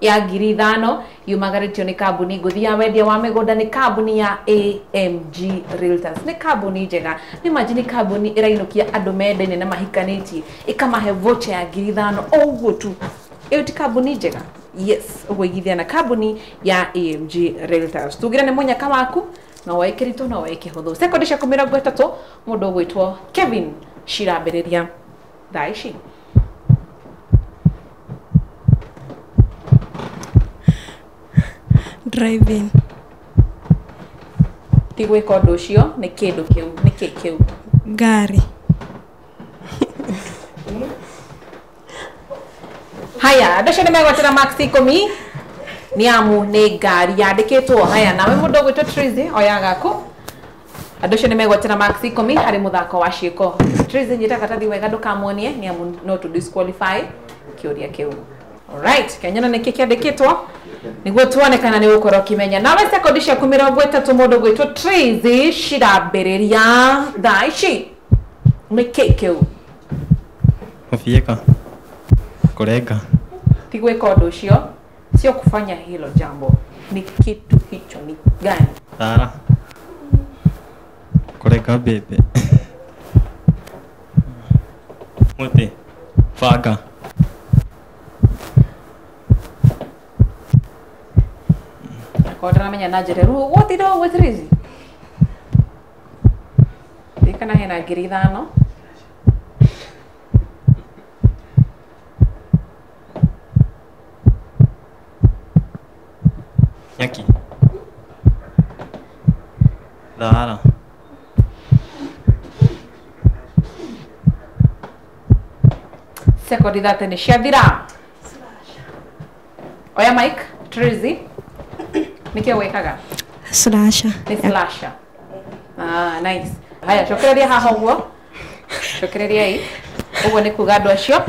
ya 5,000 yumagarĩtio nĩ kambuni ngũthi ya wendia wa mĩgũnda nĩ kambuni ya AMG Realtors. Nĩ kambuni njega, nĩ manji nĩ kambuni ĩrainũkia andũ mendaine na mahikanĩtie ĩkamahe voucher ya 5,000 o ũguo tu. Ĩyo ti kambuni njega? Yes, ũguo igithia na kambuni ya AMG Realtors. Tugire nĩ mũnyaka waku no woe kĩritũ no woe kĩhũthũ. Sekondi ciaku 30 mũndũ ũgwĩtwo Kevin cirambĩrĩria thaa ici. Driving. Ti gwĩka ũndũ ũcio nĩ kĩndũ kĩu, nĩ kĩ kĩu? Ngari. Haya, andũ acio nĩ megwatĩra max 10 nĩ amu nĩ ngari yandĩkĩtwo. Haya, nawe mũndũ ũgwĩtwo Tracy oya gaku. Andũ acio nĩ megwatĩra max 10 harĩ mũthako wa ciĩko. Tracy nyita karatathi wega ndũkamuonie nĩ amu no to disqualify kĩũria kĩu. Alright, kenyona nĩ kĩ kĩandĩkĩtwo nĩguo tuone kana nĩ ũgũkorwo ũkĩmenya. Nawe sekondi ciaku 30 mũndũ ũgwĩtwo Tracy cirambĩrĩria thaa ici. Nĩ kĩ kĩu? Kũbiĩka. Kũrenga. Ti gwĩka ũndũ ũcio, sio kufanya hilo jambo. Ni kitu hicho ni gani? Thara. Kũrenga mbembe. Mũtĩ. Banga. Korwo ndaramenya na njĩra rĩu gũtinda ũguo Tracy. Ririkana hena 5,000. Nyaki. Thara. Sekondi 30 nĩ ciathira. Oya mic, Tracy. Nĩkĩo wĩkaga? Slasher. Nĩ slasher. Ah, nice. Haya, cokereria haha ũguo. Cokereria ĩ. Ũguo nĩ kuga andũ acio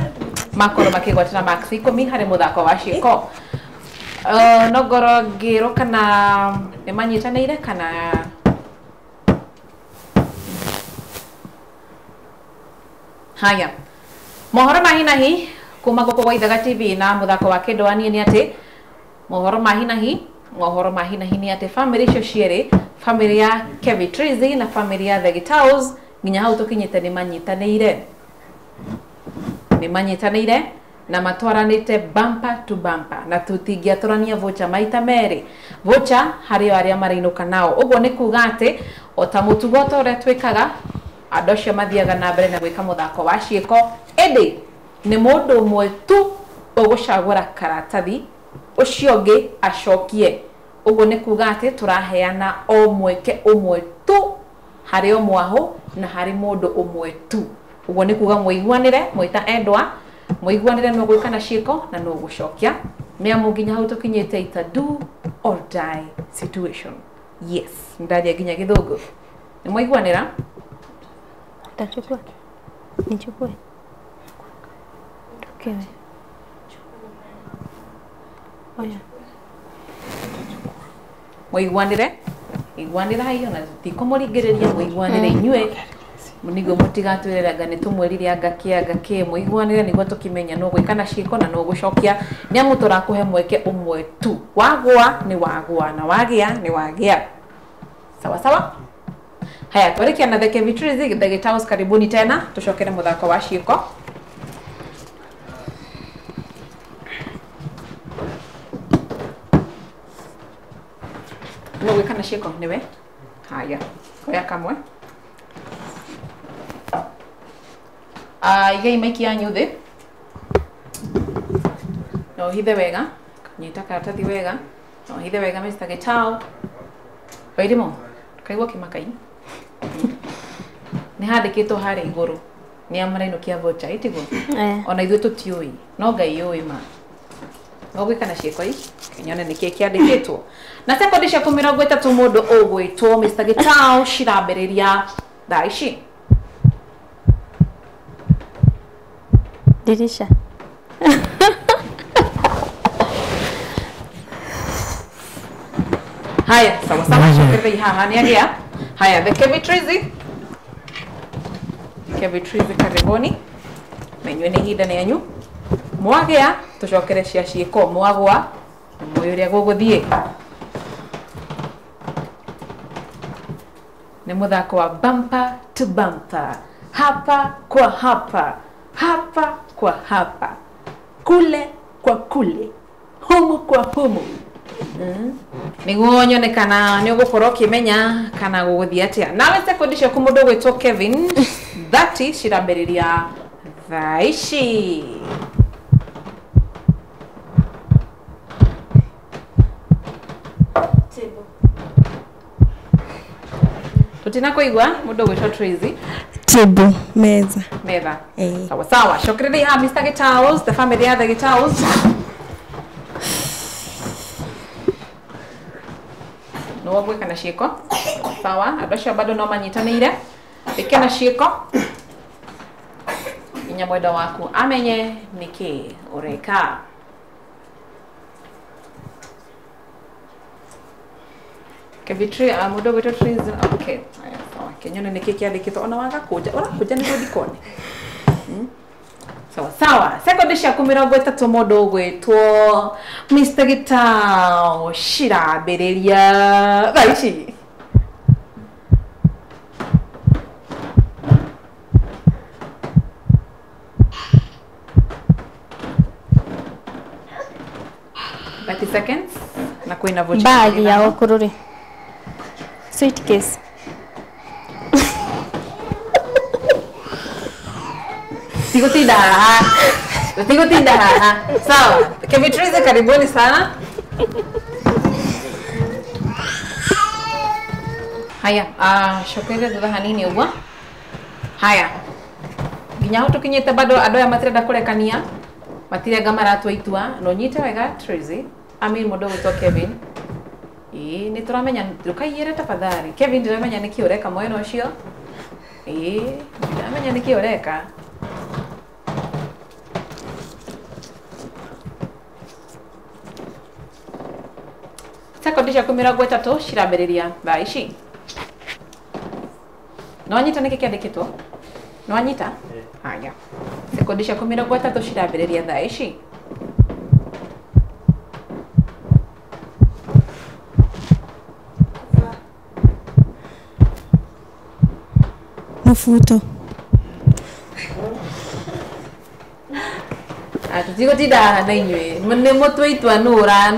makorwo makĩgwatĩra max 10 harĩ mũthako wa ciĩko. No ngorwo ngĩrwo kana nĩ manyitanĩire kana haya. Mohoro ma hinahi kuma gũkũ gwa Ithaga TV na mũthako wa kĩndũ wa niĩ nĩ atĩ mohoro ma hinahi mohoro ma hinahi nĩ atĩ family icio cierĩ, family ya Kevin Tracy na family ya The Gitaos nginya hau tũkinyĩte nĩ manyitanĩire. Nĩ manyitanĩire na matwaranĩte bumper to bumper na tũtingĩatũrania voucher maita merĩ. Voucher harĩ o arĩa marainũka nao. Ũguo nĩ kuga atĩ o ta mũtugo ta ũrĩa twĩkaga andũ acio mathiaga na mbere na gwĩka mũthako wa ciĩko, ĩndĩ nĩ mũndũ ũmwe tu ũgũcagũra karatathi ũcio ũngĩ acokie. Ũguo nĩ kuga atĩ tũraheana o mweke ũmwe tu harĩ o mwahũ na harĩ mũndũ ũmwe tu. Ũguo nĩ kuga mũiguanĩre mwĩta endwa, mũiguanĩre nũ gwĩka na ciĩko na nũ gũcokia. Nĩ amu nginya hau tũkinyĩte ita do or die situation. Yes, ndaria nginya gĩthũngũ. Nĩ mwaiguanĩra? Tachukua. Nichukue. Tukewe. Oya. Mũiguanĩre iguanĩra hiyo na tikumũringĩrĩria mũiguanĩre inyuĩ niguo mũtigatwĩrĩre anga nĩ tũmwĩrire anga kĩ mũiguanĩre niguo tũkĩmenya nũ gwĩka na ciĩko na nũ gũcokia nĩ amu tũrakũhe mweke ũmwe tu wagwa nĩ wagwa na wagĩa nĩ wagĩa sawa sawa. Haya twarĩkia na The Kevitrizi The Gitaos karibuni tena tucokere mũthako wa ciĩko. No gwĩka na ciĩko nĩwe. Haya oya kamwe. Igai maiki yanyu thĩ na ũhithe wega nyita karatathi wega na ũhithe wega Mr. Gitau Wairimu kaigua kĩmakai nĩ handĩkĩtwo harĩa igũrũ nĩ amarainũkia voucher ĩtiguo ona ithuĩ tũtiũĩ no Ngai ũĩ ma no gwĩka na ciĩko i nyone nĩkĩĩ kĩandĩkĩtwo na sekondi ciaku 30 mũndũ ũgwĩtwo Mr. Gitau cirambĩrĩria thaa ici. Dirisha. Haya, sawa sawa, shokerei haha ni agia. Haya, the Kevitrizi. Kevitrizi karibuni. Na inyuĩ nĩ ihinda nĩ yanyu. Mwagĩa tucokere cia ciĩko mwagwa mũĩ ũrĩa gũgũthiĩ. Nĩ mũthako wa bumper to bumper. Hapa kwa hapa. Hapa kwa hapa, kule kwa kule, humu kwa humu. Niguo nyone kana nĩ ũgũkorwo ũkĩmenya kana gũgũthiĩ atĩa. Nawe sekondi ciaku mũndũ ũgwĩtwo Kevin 30 cirambĩrĩria thaa ici. Tũtinakũigua mũndũ ũgwĩtwo Tracy. Table, meza. Meza. Sawa sawa. Shokredi ha Mr. Gitaos, the family ya the Gitaos. No wagwĩka na ciĩko. Sawa, andũ acio bado no manyitanĩire. Ĩke na ciĩko. Inya mwenda waku amenye nĩkĩ ũreka. Kevitri mũndũ ũgwĩtwo Tracy. Okay. Aya sawa. Kenyone nĩkĩ kĩandĩkĩtwo ona waga kũnja ũrakũnja nĩguo ndikone. Sawa sawa. Sekondi ciaku 30 mũndũ ũgwĩtwo Mr. Gitau cirambĩrĩria thaa ici. Seconds na kwĩna voucher bag ya ũkũrũ rĩ suitcase. Tigutinda haha. Tigutinda haha. Sawa. Kevitrizi karibuni sana. Haya, shokerere thutha hanini ũguo. Haya. Nginya hau tũkinyĩte bado andũ aya matirenda kũrekania. Matirenga maratua itua. No nyite wega Tracy. I mean mũndũ ũgwĩtwo Kevin. Ĩĩ nĩ tũramenya ndũkaiyĩre tafadhali. Kevin ndiramenya nĩkĩ ũreka mwena ũcio. Ĩĩ ndiramenya nĩkĩ ũreka. Sekondi ciaku 30 cirambĩrĩria thaa ici. No wanyita nĩkĩ kĩandĩkĩtwo? No wanyita? Haya. Sekondi ciaku 30 cirambĩrĩria thaa ici. Mũbuto. Tũtigũtinda haha na inyuĩ nĩ mũtue itua nũ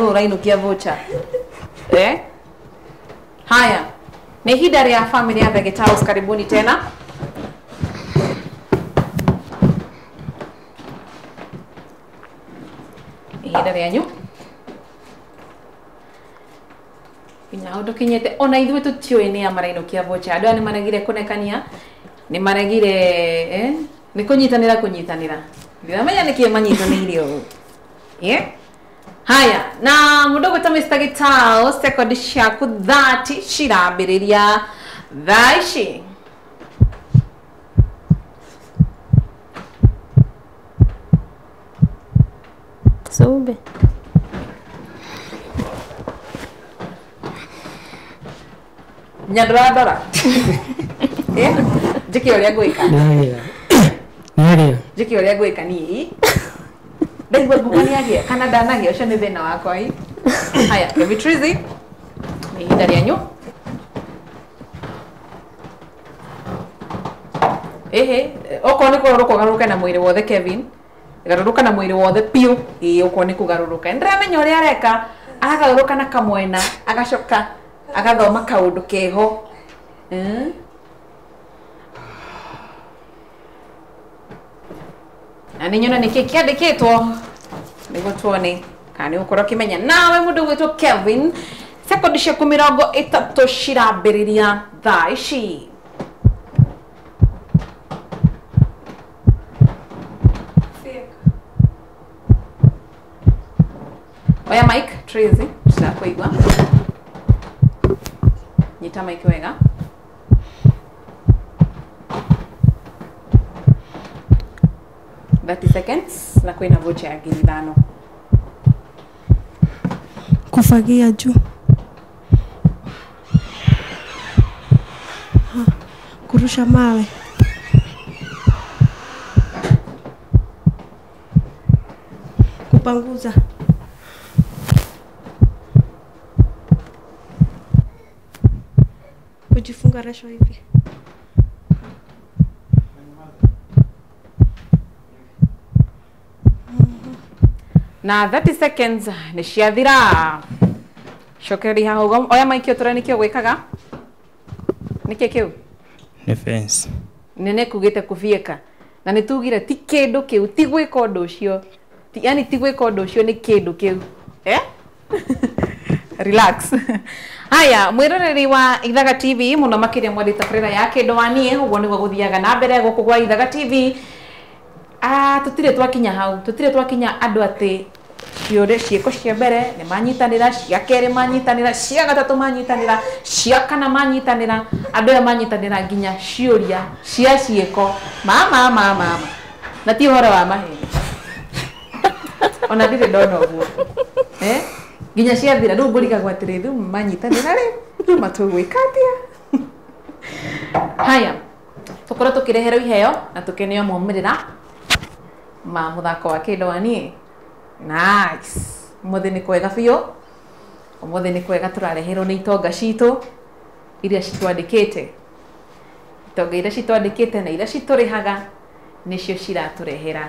ũrainũkia voucher. Haya, nĩ ihinda rĩa family ya The Gitaos karibuni tena. Ihinda rĩanyu nginya hau ndũkinyĩte ona ithuĩ tũtiũĩ nĩ a marainũkia voucher. Andũ aya nĩ maregire kũnekania, nĩ maregire nĩ kũnyitanĩra kũnyitanĩra. Ndiramenya nĩkĩ manyitanĩire ũũ. Haya, na mũndũ ũgwĩtwo Mr. Gitau sekondi ciaku 30 cirambĩrĩria thaa ici. Sube. Nyandora ndora. Eh? Njike uria ngwika. Nĩagĩa. Njike uria ngwika niĩ. Ndaigua nguga nĩagĩa kana ndanagĩa ũcio nĩ thĩna wakwa ĩ. Haya, Kevin Tracy. Nĩ ihinda rĩanyu. Ehe, okorwo nĩ kũgarũrũka ũgarũrũke na mwĩrĩ wothe Kevin. Garũrũka na mwĩrĩ wothe piũ. Ĩĩ okorwo nĩ kũgarũrũka. Nĩndĩramenya ũrĩa areka. Aragarũrũka na kamwena, agacoka agathoma kaũndũ keho. Na nĩ nyona nĩkĩ kĩandĩkĩtwo nĩguo tuone kana nĩ ũgũkorwo ũkĩmenya. Nawe mũndũ ũgwĩtwo Kevin, sekondi ciaku 30 cirambĩrĩria thaa ici. Oya mic, Tracy, tũrakuigua. Nyita mic wega. 30 seconds na kwĩna voucher ya 5,000. Kufagia juu. Kurusha mawe. Kupanguza. Kujifunga resho hivi. Na 30 seconds nĩ ciathira. Cokereria haha ũguo. Oya mic ũtũre nĩkĩo gwĩkaga. Nĩkĩ kĩu? Nĩ fence. Nene kugĩte kũbiĩka. Na nĩ tugire ti kĩndũ kĩu, ti gwĩka ũndũ ũcio. Yani ti gwĩka ũndũ ũcio nĩ kĩndũ kĩu. Eh? Relax. Haya, mwĩroreri wa Ithaga TV mũno makĩria mwendete tabarĩra ya Kĩndũ wa Niĩ, ũguo nĩguo gũthiaga na mbere gũkũ gwa Ithaga TV. Tũtirĩ twakinya hau, tũtirĩ twakinya andũ atĩ ciũria ciĩko cia mbere nĩ manyitanĩra, cia kerĩ manyitanĩra, cia gatatũ manyitanĩra, cia kana manyitanĩra, andũ aya manyitanĩra nginya ciũria cia ciĩko. Mama mama mama. Na ti ũhoro wa maheni. Ona ndirĩ ndona ũguo. Eh? Nginya ciathira rĩu ngũrigagwo atĩrĩ rĩu manyitanĩra rĩ, rĩu matũgwĩka atĩa? Haya, tũkorwo tũkĩreherwo iheo na tũkeneo maumĩrĩra ma mũthako wa Kĩndũ wa Niĩ. Nice. Ũmũthĩ nĩ kwega biũ. Ũmũthĩ nĩ kwega tũrareherwo nĩ itonga citũ iria citwandĩkĩte. Itonga iria citwandĩkĩte na iria citũrĩhaga nĩcio ciratũrehera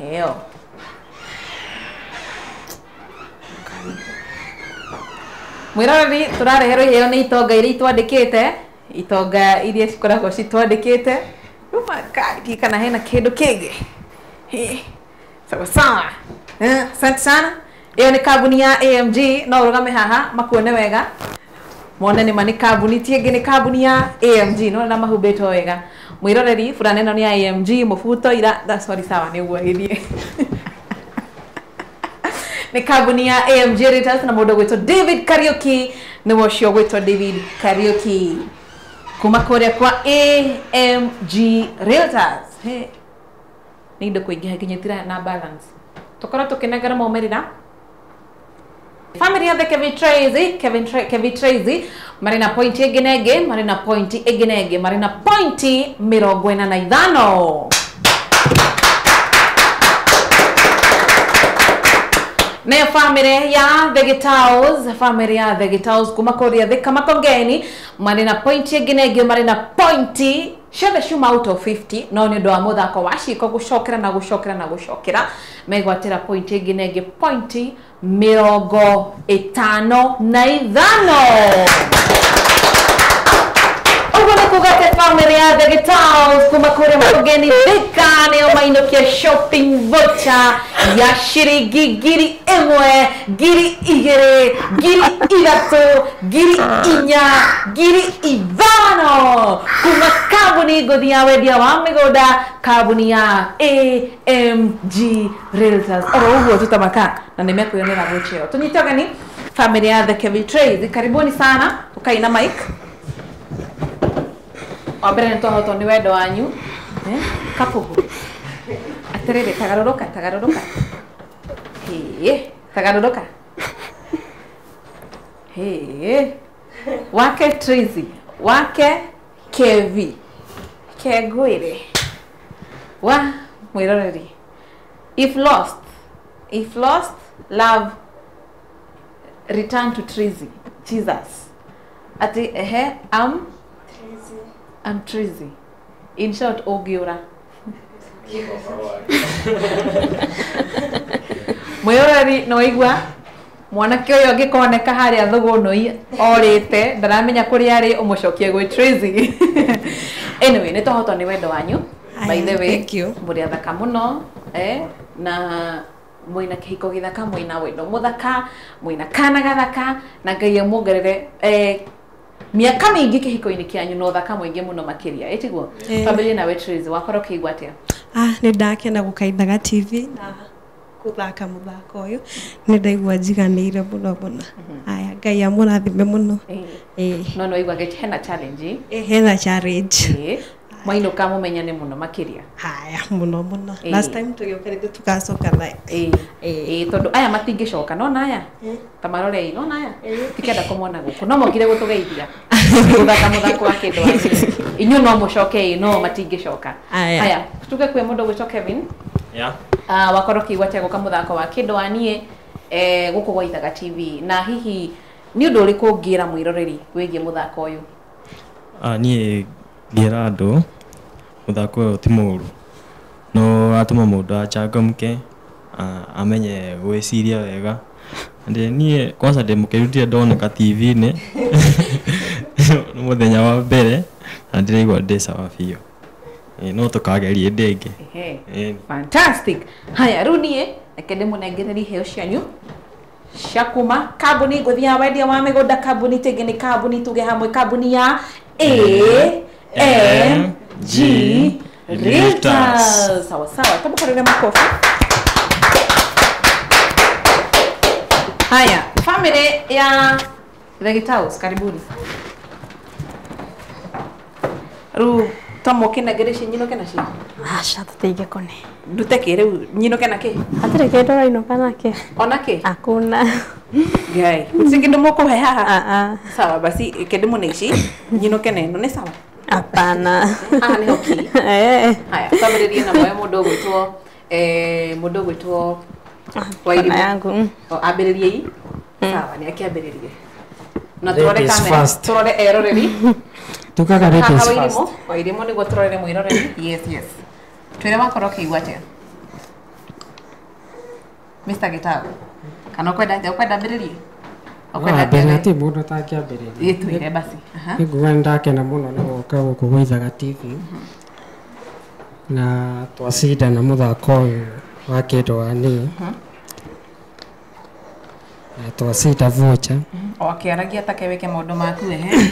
iheo. Mwĩroreri, tũrareherwo iheo nĩ itonga iria itwandĩkĩte, itonga iria cikoragwo citwandĩkĩte. Rĩu kana hena kĩndũ kĩngĩ. Sawa sawa. Asante sana. Ĩyo nĩ kambuni ya AMG, no ũrũgame haha makuone wega. Mone nĩ ma nĩ kambuni ti ĩngĩ, nĩ kambuni ya AMG, no na mahumbĩtwo wega. Mwĩroreri, burana ĩno nĩ ya AMG, mũbuto ira, sorry sawa nĩ ũguo gĩthiĩ. Nĩ kambuni ya AMG Realtors na mũndũ ũgwĩtwo David Kariuki, nĩwe ũcio ũgwĩtwo David Kariuki. Kuma kũrĩa kwa AMG Realtors. Hey. Nĩ indo kũingĩha nginya itira na balance. Tũkorwo tũkĩnengera maumĩrĩra. Family ya the Kevin Tracy, Kevin Tracy marĩ na pointi ĩngĩ na ĩngĩ, marĩ na pointi ĩngĩ na ĩngĩ, marĩ na pointi 45. Nayo family ya The Gitaos, family ya The Gitaos kuma kũrĩa Thika Makongeni marĩ na pointi ĩngĩ na ĩngĩ, marĩ na pointi ciothe ciuma out of 50, no nĩ ũndũ wa mũthako wa ciĩko gũcokera na gũcokera na gũcokera megwatĩra pointi ĩngĩ na ĩngĩ, pointi 55. Ũguo nĩ kuga atĩ family ya The Gitaos kuma kũrĩa Makongeni Thika nĩo mainũkia shopping voucher ya ciringi 1,000, 2,000, 3,000, 4,000, 5,000 kuma kambuni ngũthi ya wendia wa mĩgũnda, kambuni ya AMG Realtors. Oro ũguo tũtamaka na nĩ mekwĩyonera voucher ĩyo. Tũnyite ũgeni family ya The Kevin Tracy, karibuni sana. Ũkai na mic. Wa mbere nĩ twahotwo nĩ wendo wanyu. Kapugu. Atĩrĩrĩ, tagarũrũka, tagarũrũka. Hĩĩ, tagarũrũka. Hĩĩ. Wake Tracy. Wake Kevi Kegwire wa mwiroreri. If lost love, return to Tracy Jesus. Ati ehe am Tracy. In short, ogiura. Mwiroreri no igua mwanake ũyũ angĩkoneka harĩa thũgũnũi orĩte ndaramenya kũrĩa arĩ ũmũcokie gwĩ Tracy. Anyway, nĩ twahotwo nĩ wendo wanyu. By the way, thank you. Mũrĩ athaka mũno na mwĩna kĩhiko gĩthaka, mwĩna wendo mũthaka, mwĩna kana gathaka, na Ngai amuongerere miaka mĩingĩ kĩhiko-inĩ kĩanyu na ũthaka mũingĩ mũno makĩria. Ĩtiguo? Twambĩrĩrie nawe Tracy, wakorwo ũkĩigua atĩa? Nĩ ndakena gũka Ithaga TV na kuthaka muthako uyu ni ndaigua njiganĩire mũno mũno. Aya, Ngai amũrathime mũno. No no igua gĩti hena challenge. Hena challenge. Mwainũka mũmenyane mũno makĩria. Haya, mũno mũno. Last time tũgĩũka rĩngĩ tũgacoka na tondũ aya matingĩcoka, nona aya ta marorei, nona aya tikenda kũmona gũkũ, no mokire gũtũgeithia gũthaka mũthako wa kĩndũ inyuĩ no mũcoke, no matingĩcoka. Aya, tuge kwĩ mũndũ ũgwĩtwo Kevin. Yeah. Wakorwo ũkĩigua atĩa gũka mũthako wa kĩndũ wa niĩ gũkũ gwa Ithaga TV, na hihi nĩ ũndũ ũrĩkũ ũngĩra mwĩroreri wĩgiĩ mũthako ũyũ? Niĩ ngĩra andũ mũthako ũyũ ti mũũru, no ũratũma mũndũ achangamke, amenye gwĩciria wega. Niĩ kwanza ndĩmũkĩrutire ndoneka TV-inĩ nĩ mũthenya wa mbere na ndĩraigua ndĩ sawa biũ. No tũkageria hĩndĩ ĩngĩ. Fantastic. Haya, rĩu niĩ reke ndĩmũnengererie iheo cianyu cia kuma kambuni ngũthi ya wendia wa mĩgũnda, kambuni tĩngĩ nĩ kambuni tuge hamwe, kambuni ya AMG Realtors. Sawa sawa, tũmũkorere makofi. Haya, family ya The Gitaus, karibuni. Rĩu twamũkĩnengere ici nyinũke nacio? Aca, tũtingĩkone. Ndute kĩ rĩu nyinũke na kĩ? Hatirĩ kĩndũ ũrainũka nakĩo. Ona kĩ? Hakuna. Ngai, gũtirĩ kĩndũ mũkũhe haha? Sawa basi, kĩndũ nĩ ici nyinũke na ĩno nĩ sawa? Hapana. Haha nĩho kĩ? Haya, twambĩrĩrie na moyo mũndũ ũgwĩtwo mũndũ ũgwĩtwo Wairimu. Yangu. Ambĩrĩrie. Sawa, nĩ akĩambĩrĩrie. Na tũrore kamera, tũrore eroreri. Tukaga ladies first. Wairimu nĩguo tũrorere mwĩroreri. Yes, yes. Twĩre wakorwo ũkĩigua atĩa? Mr. Gitau. Kana ũkwenda atĩa? Ũkwenda ambĩrĩrie? Ũkwenda ambĩrĩrie? Ti mũndũ ũtangĩambĩrĩria. Twĩre basi. Nĩnguga nĩndakena mũno nĩ gũka gũkũ gwa Ithaga TV na twacindana mũthako ũyũ wa kĩndũ wa niĩ na twacinda voucher. O akĩaragia take wĩke maũndũ maku ehe.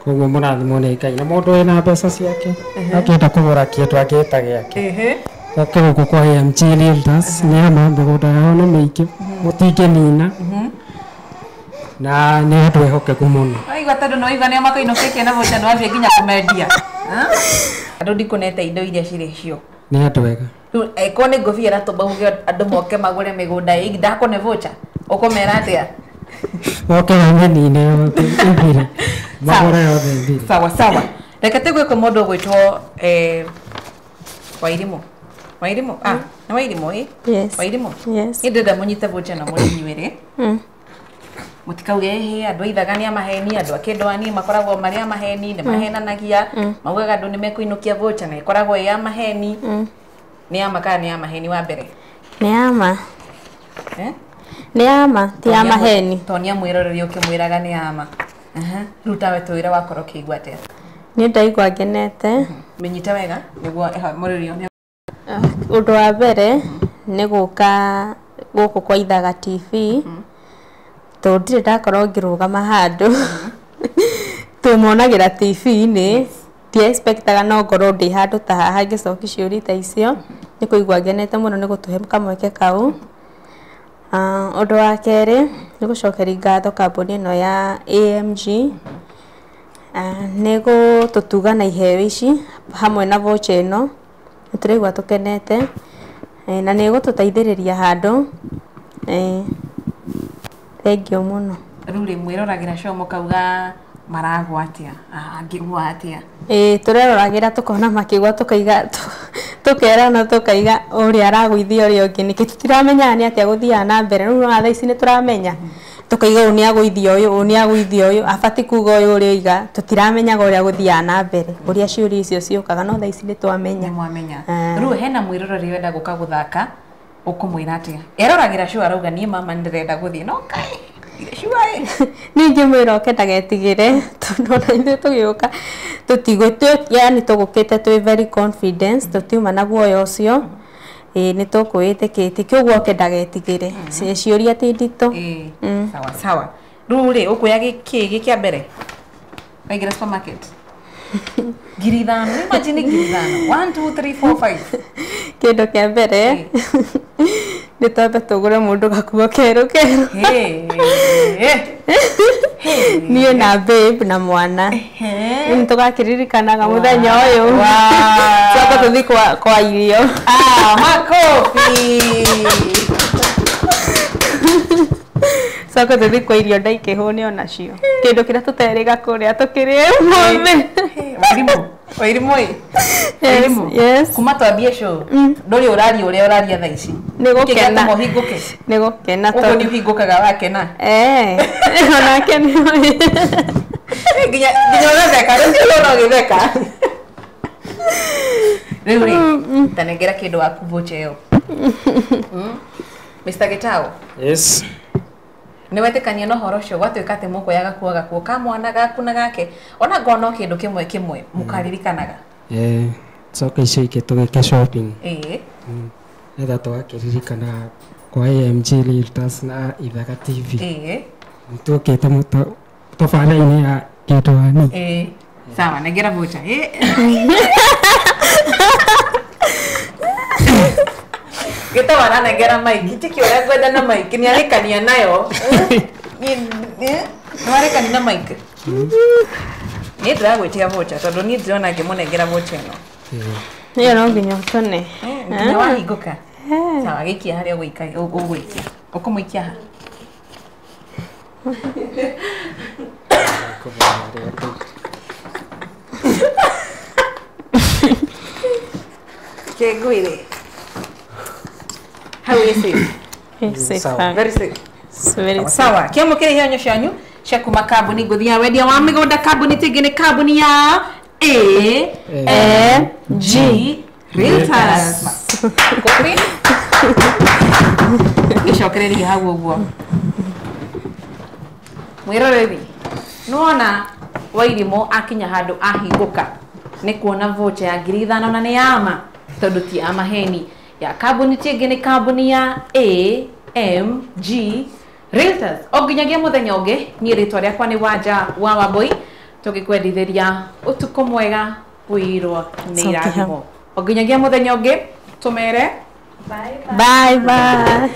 Koguo mũrathimwo nĩ Ngai na mũndũ wĩna mbeca ciake akĩenda kũgũra kĩndũ angĩta gĩake oke gũkũ kwa AMG Realtors, nĩ ama mĩgũnda yao nĩ mĩingĩ mũtingĩnina na nĩ andũ ehokeku mũno. Waigua tondũ nĩ waigua nĩo makũinũkĩtie na voucher nĩ wathiĩ nginya kũmendia. Andũ ndikũnete indo iria cirĩ cio. Nĩ andũ ega. Rĩu angĩkorwo nĩ ngũbia ĩratũmba uge andũ moke magũre mĩgũnda ĩ ndakũne voucher ũkũmera atĩa? Moke mamĩnine yothe ĩthire. Magũre yothe ĩthire. Sawa sawa. Reke tũigue kwĩ mũndũ ũgwĩtwo Wairimu. Wairimu? Nĩ Wairimu ĩ? Yes. Wairimu? Yes. Niĩ ndĩrenda mũnyite voucher na mũrĩ inyuerĩ. Mũtikauge ĩhĩ andũ a Ithaga nĩ a maheni, andũ a kĩndũ a niĩ makoragwo marĩ a maheni, nĩ mahenanagia, maugaga andũ nĩ mekũinũkia voucher na ĩkoragwo ĩ ya maheni. Nĩ ya ma kana nĩ ya maheni wa mbere? Nĩ ya ma. Nĩ ya ma, ti ya maheni. Tonia mwĩroreri ũkĩmwĩraga nĩ ya ma. Rĩu tawe twĩre wakorwo ũkĩigua atĩa? Niĩ ndaigua ngenete. Mĩnyite wega nĩguo mũrĩri one. Ũndũ wa mbere nĩ gũka gũkũ kwa Ithaga TV tondũ ndirĩ ndakorwo ngĩrũgama handũ tũmonagĩra TV-inĩ, ndiexpectaga no ngorwo ndĩ handũ ta haha ngĩcokia ciũria ta icio. Nĩ kũigua ngenete mũno nĩ gũtũhe kamweke kau. Ũndũ wa kerĩ nĩ gũcokeria ngatho kambuni ĩno ya AMG nĩ gũtũtuga na iheo ici hamwe na voucher ĩno, nĩ tũraigua tũkenete na nĩ ĩgũtũteithĩrĩria handũ. Thengiũ mũno. Rĩu rĩ mwĩroragĩra show mũkauga Maragwa atia? Angĩgwa atia? Ĩĩ tũreroragira tukona makĩgwa tukaiga tukerana tukaiga ũrĩa aragũithia ũrĩa ũngĩ nĩkĩ tũtiramenyaga nĩ atĩa gũthiaga na mbere rĩu no thaa ici nĩ tũramenya tukaiga ũyũ nĩ agũithia ũyũ ũyũ nĩ agũithia ũyũ abati kuga ũyũ ũrĩa oiga tũtiramenyaga ũrĩa gũthiaga na mbere ũrĩa ciũria icio ciũkaga no thaa ici nĩ twamenya. Nĩ mwamenya. Rĩu hena mwĩroreri wenda gũka gũthaka ũkũmwĩra atĩa? Eroragĩra show arauga niĩ mama nĩndĩrenda gũthiĩ no kai ningĩ mwĩra oke ndagetigĩre tondũ ona ithuĩ tũgĩũka tũtigũ yani tũgũkĩte twĩ very confidence tũtiuma na guoya ũcio ĩĩ nĩ tũkwĩtĩkĩtie kĩoguo oke ndagetigĩre ciũria ti nditũ. Sawa sawa. Rĩu rĩ ũkuoya gĩkĩ gĩkĩa mbere waingĩra supermarket 5,000 imagine 5,000 1 2 3 4 5 kĩndũ kĩa mbere nĩ twambe tũgũre mũndũ gakuo kerũ kerũ niĩ na babe na mwana nĩ tũgakĩririkanaga mũthenya ũyũ coka tũthiĩ kwa irio. Makofi. Coka tũthiĩ kwa irio ndaikĩhũne onacio kĩndũ kĩrĩa tũterĩga kũrĩa tũkĩrĩe ũmũthĩ. Wairimũ ĩ yes kuma twambie show ndũrĩ ũraria ũrĩa ũraria thaa ici nĩ gũkena ũhingũke nĩ gũkena ũguo nĩ ũhingũkaga wakena onake nĩ nginya ũgatheka rĩu ũrona ũgĩtheka rĩu rĩ tanengera kĩndũ waku voucher ĩyo. Mr. Gitau. Yes. Nĩ wetĩkania na ũhoro ũcio gwatuĩka atĩ mũkuoya gakuo gakuo ka mwana gaku na gake ona ngorwo no kĩndũ kĩmwe kĩmwe mũkaririkanaga. Coka icio ingĩ tũgĩke shopping nĩgetha tũgakĩririkana kwa AMG Realtors na Ithaga TV tũkĩte tũbara-inĩ ya Kĩndwani. Sawa nengera voucher. Gitau aranengera maiki ti kĩũria ngwenda na maiki nĩ arĩkania nayo nĩ warĩkania na maiki niĩ ndĩragwĩtia voucher tondũ niĩ ndĩrona ngĩmũnengera voucher ĩno ĩyo no nginya ũtũne nginya wahingũka. Sawa gĩikia harĩa ũgũikia ũkũmũikia ha? Kĩngwĩre hau ĩ safe. Safe. Very safe. Very safe. Sawa kĩamũkĩra iheo cianyu cia kuma kambuni ngũthi ya wendia wa mĩgũnda kambuni tingĩ nĩ kambuni ya AMG Realtors. Kopi gĩcokererie hau ũguo mwĩroreri nĩwona Wairimũ akinya handũ ahingũka nĩ kuona voucher ya 5,000 na nĩ yama tondũ ti ya maheni ya kambuni tingĩ nĩ kambuni ya AMG Realtors. O nginyagia mũthenya ũngĩ niĩ rĩtwa rĩakwa nĩ Wanja wa Wambui tũgĩkwendithĩria ũtukũ mwega wĩirwo nĩ irathimo. O nginyagia mũthenya ũngĩ tũmere bye bye.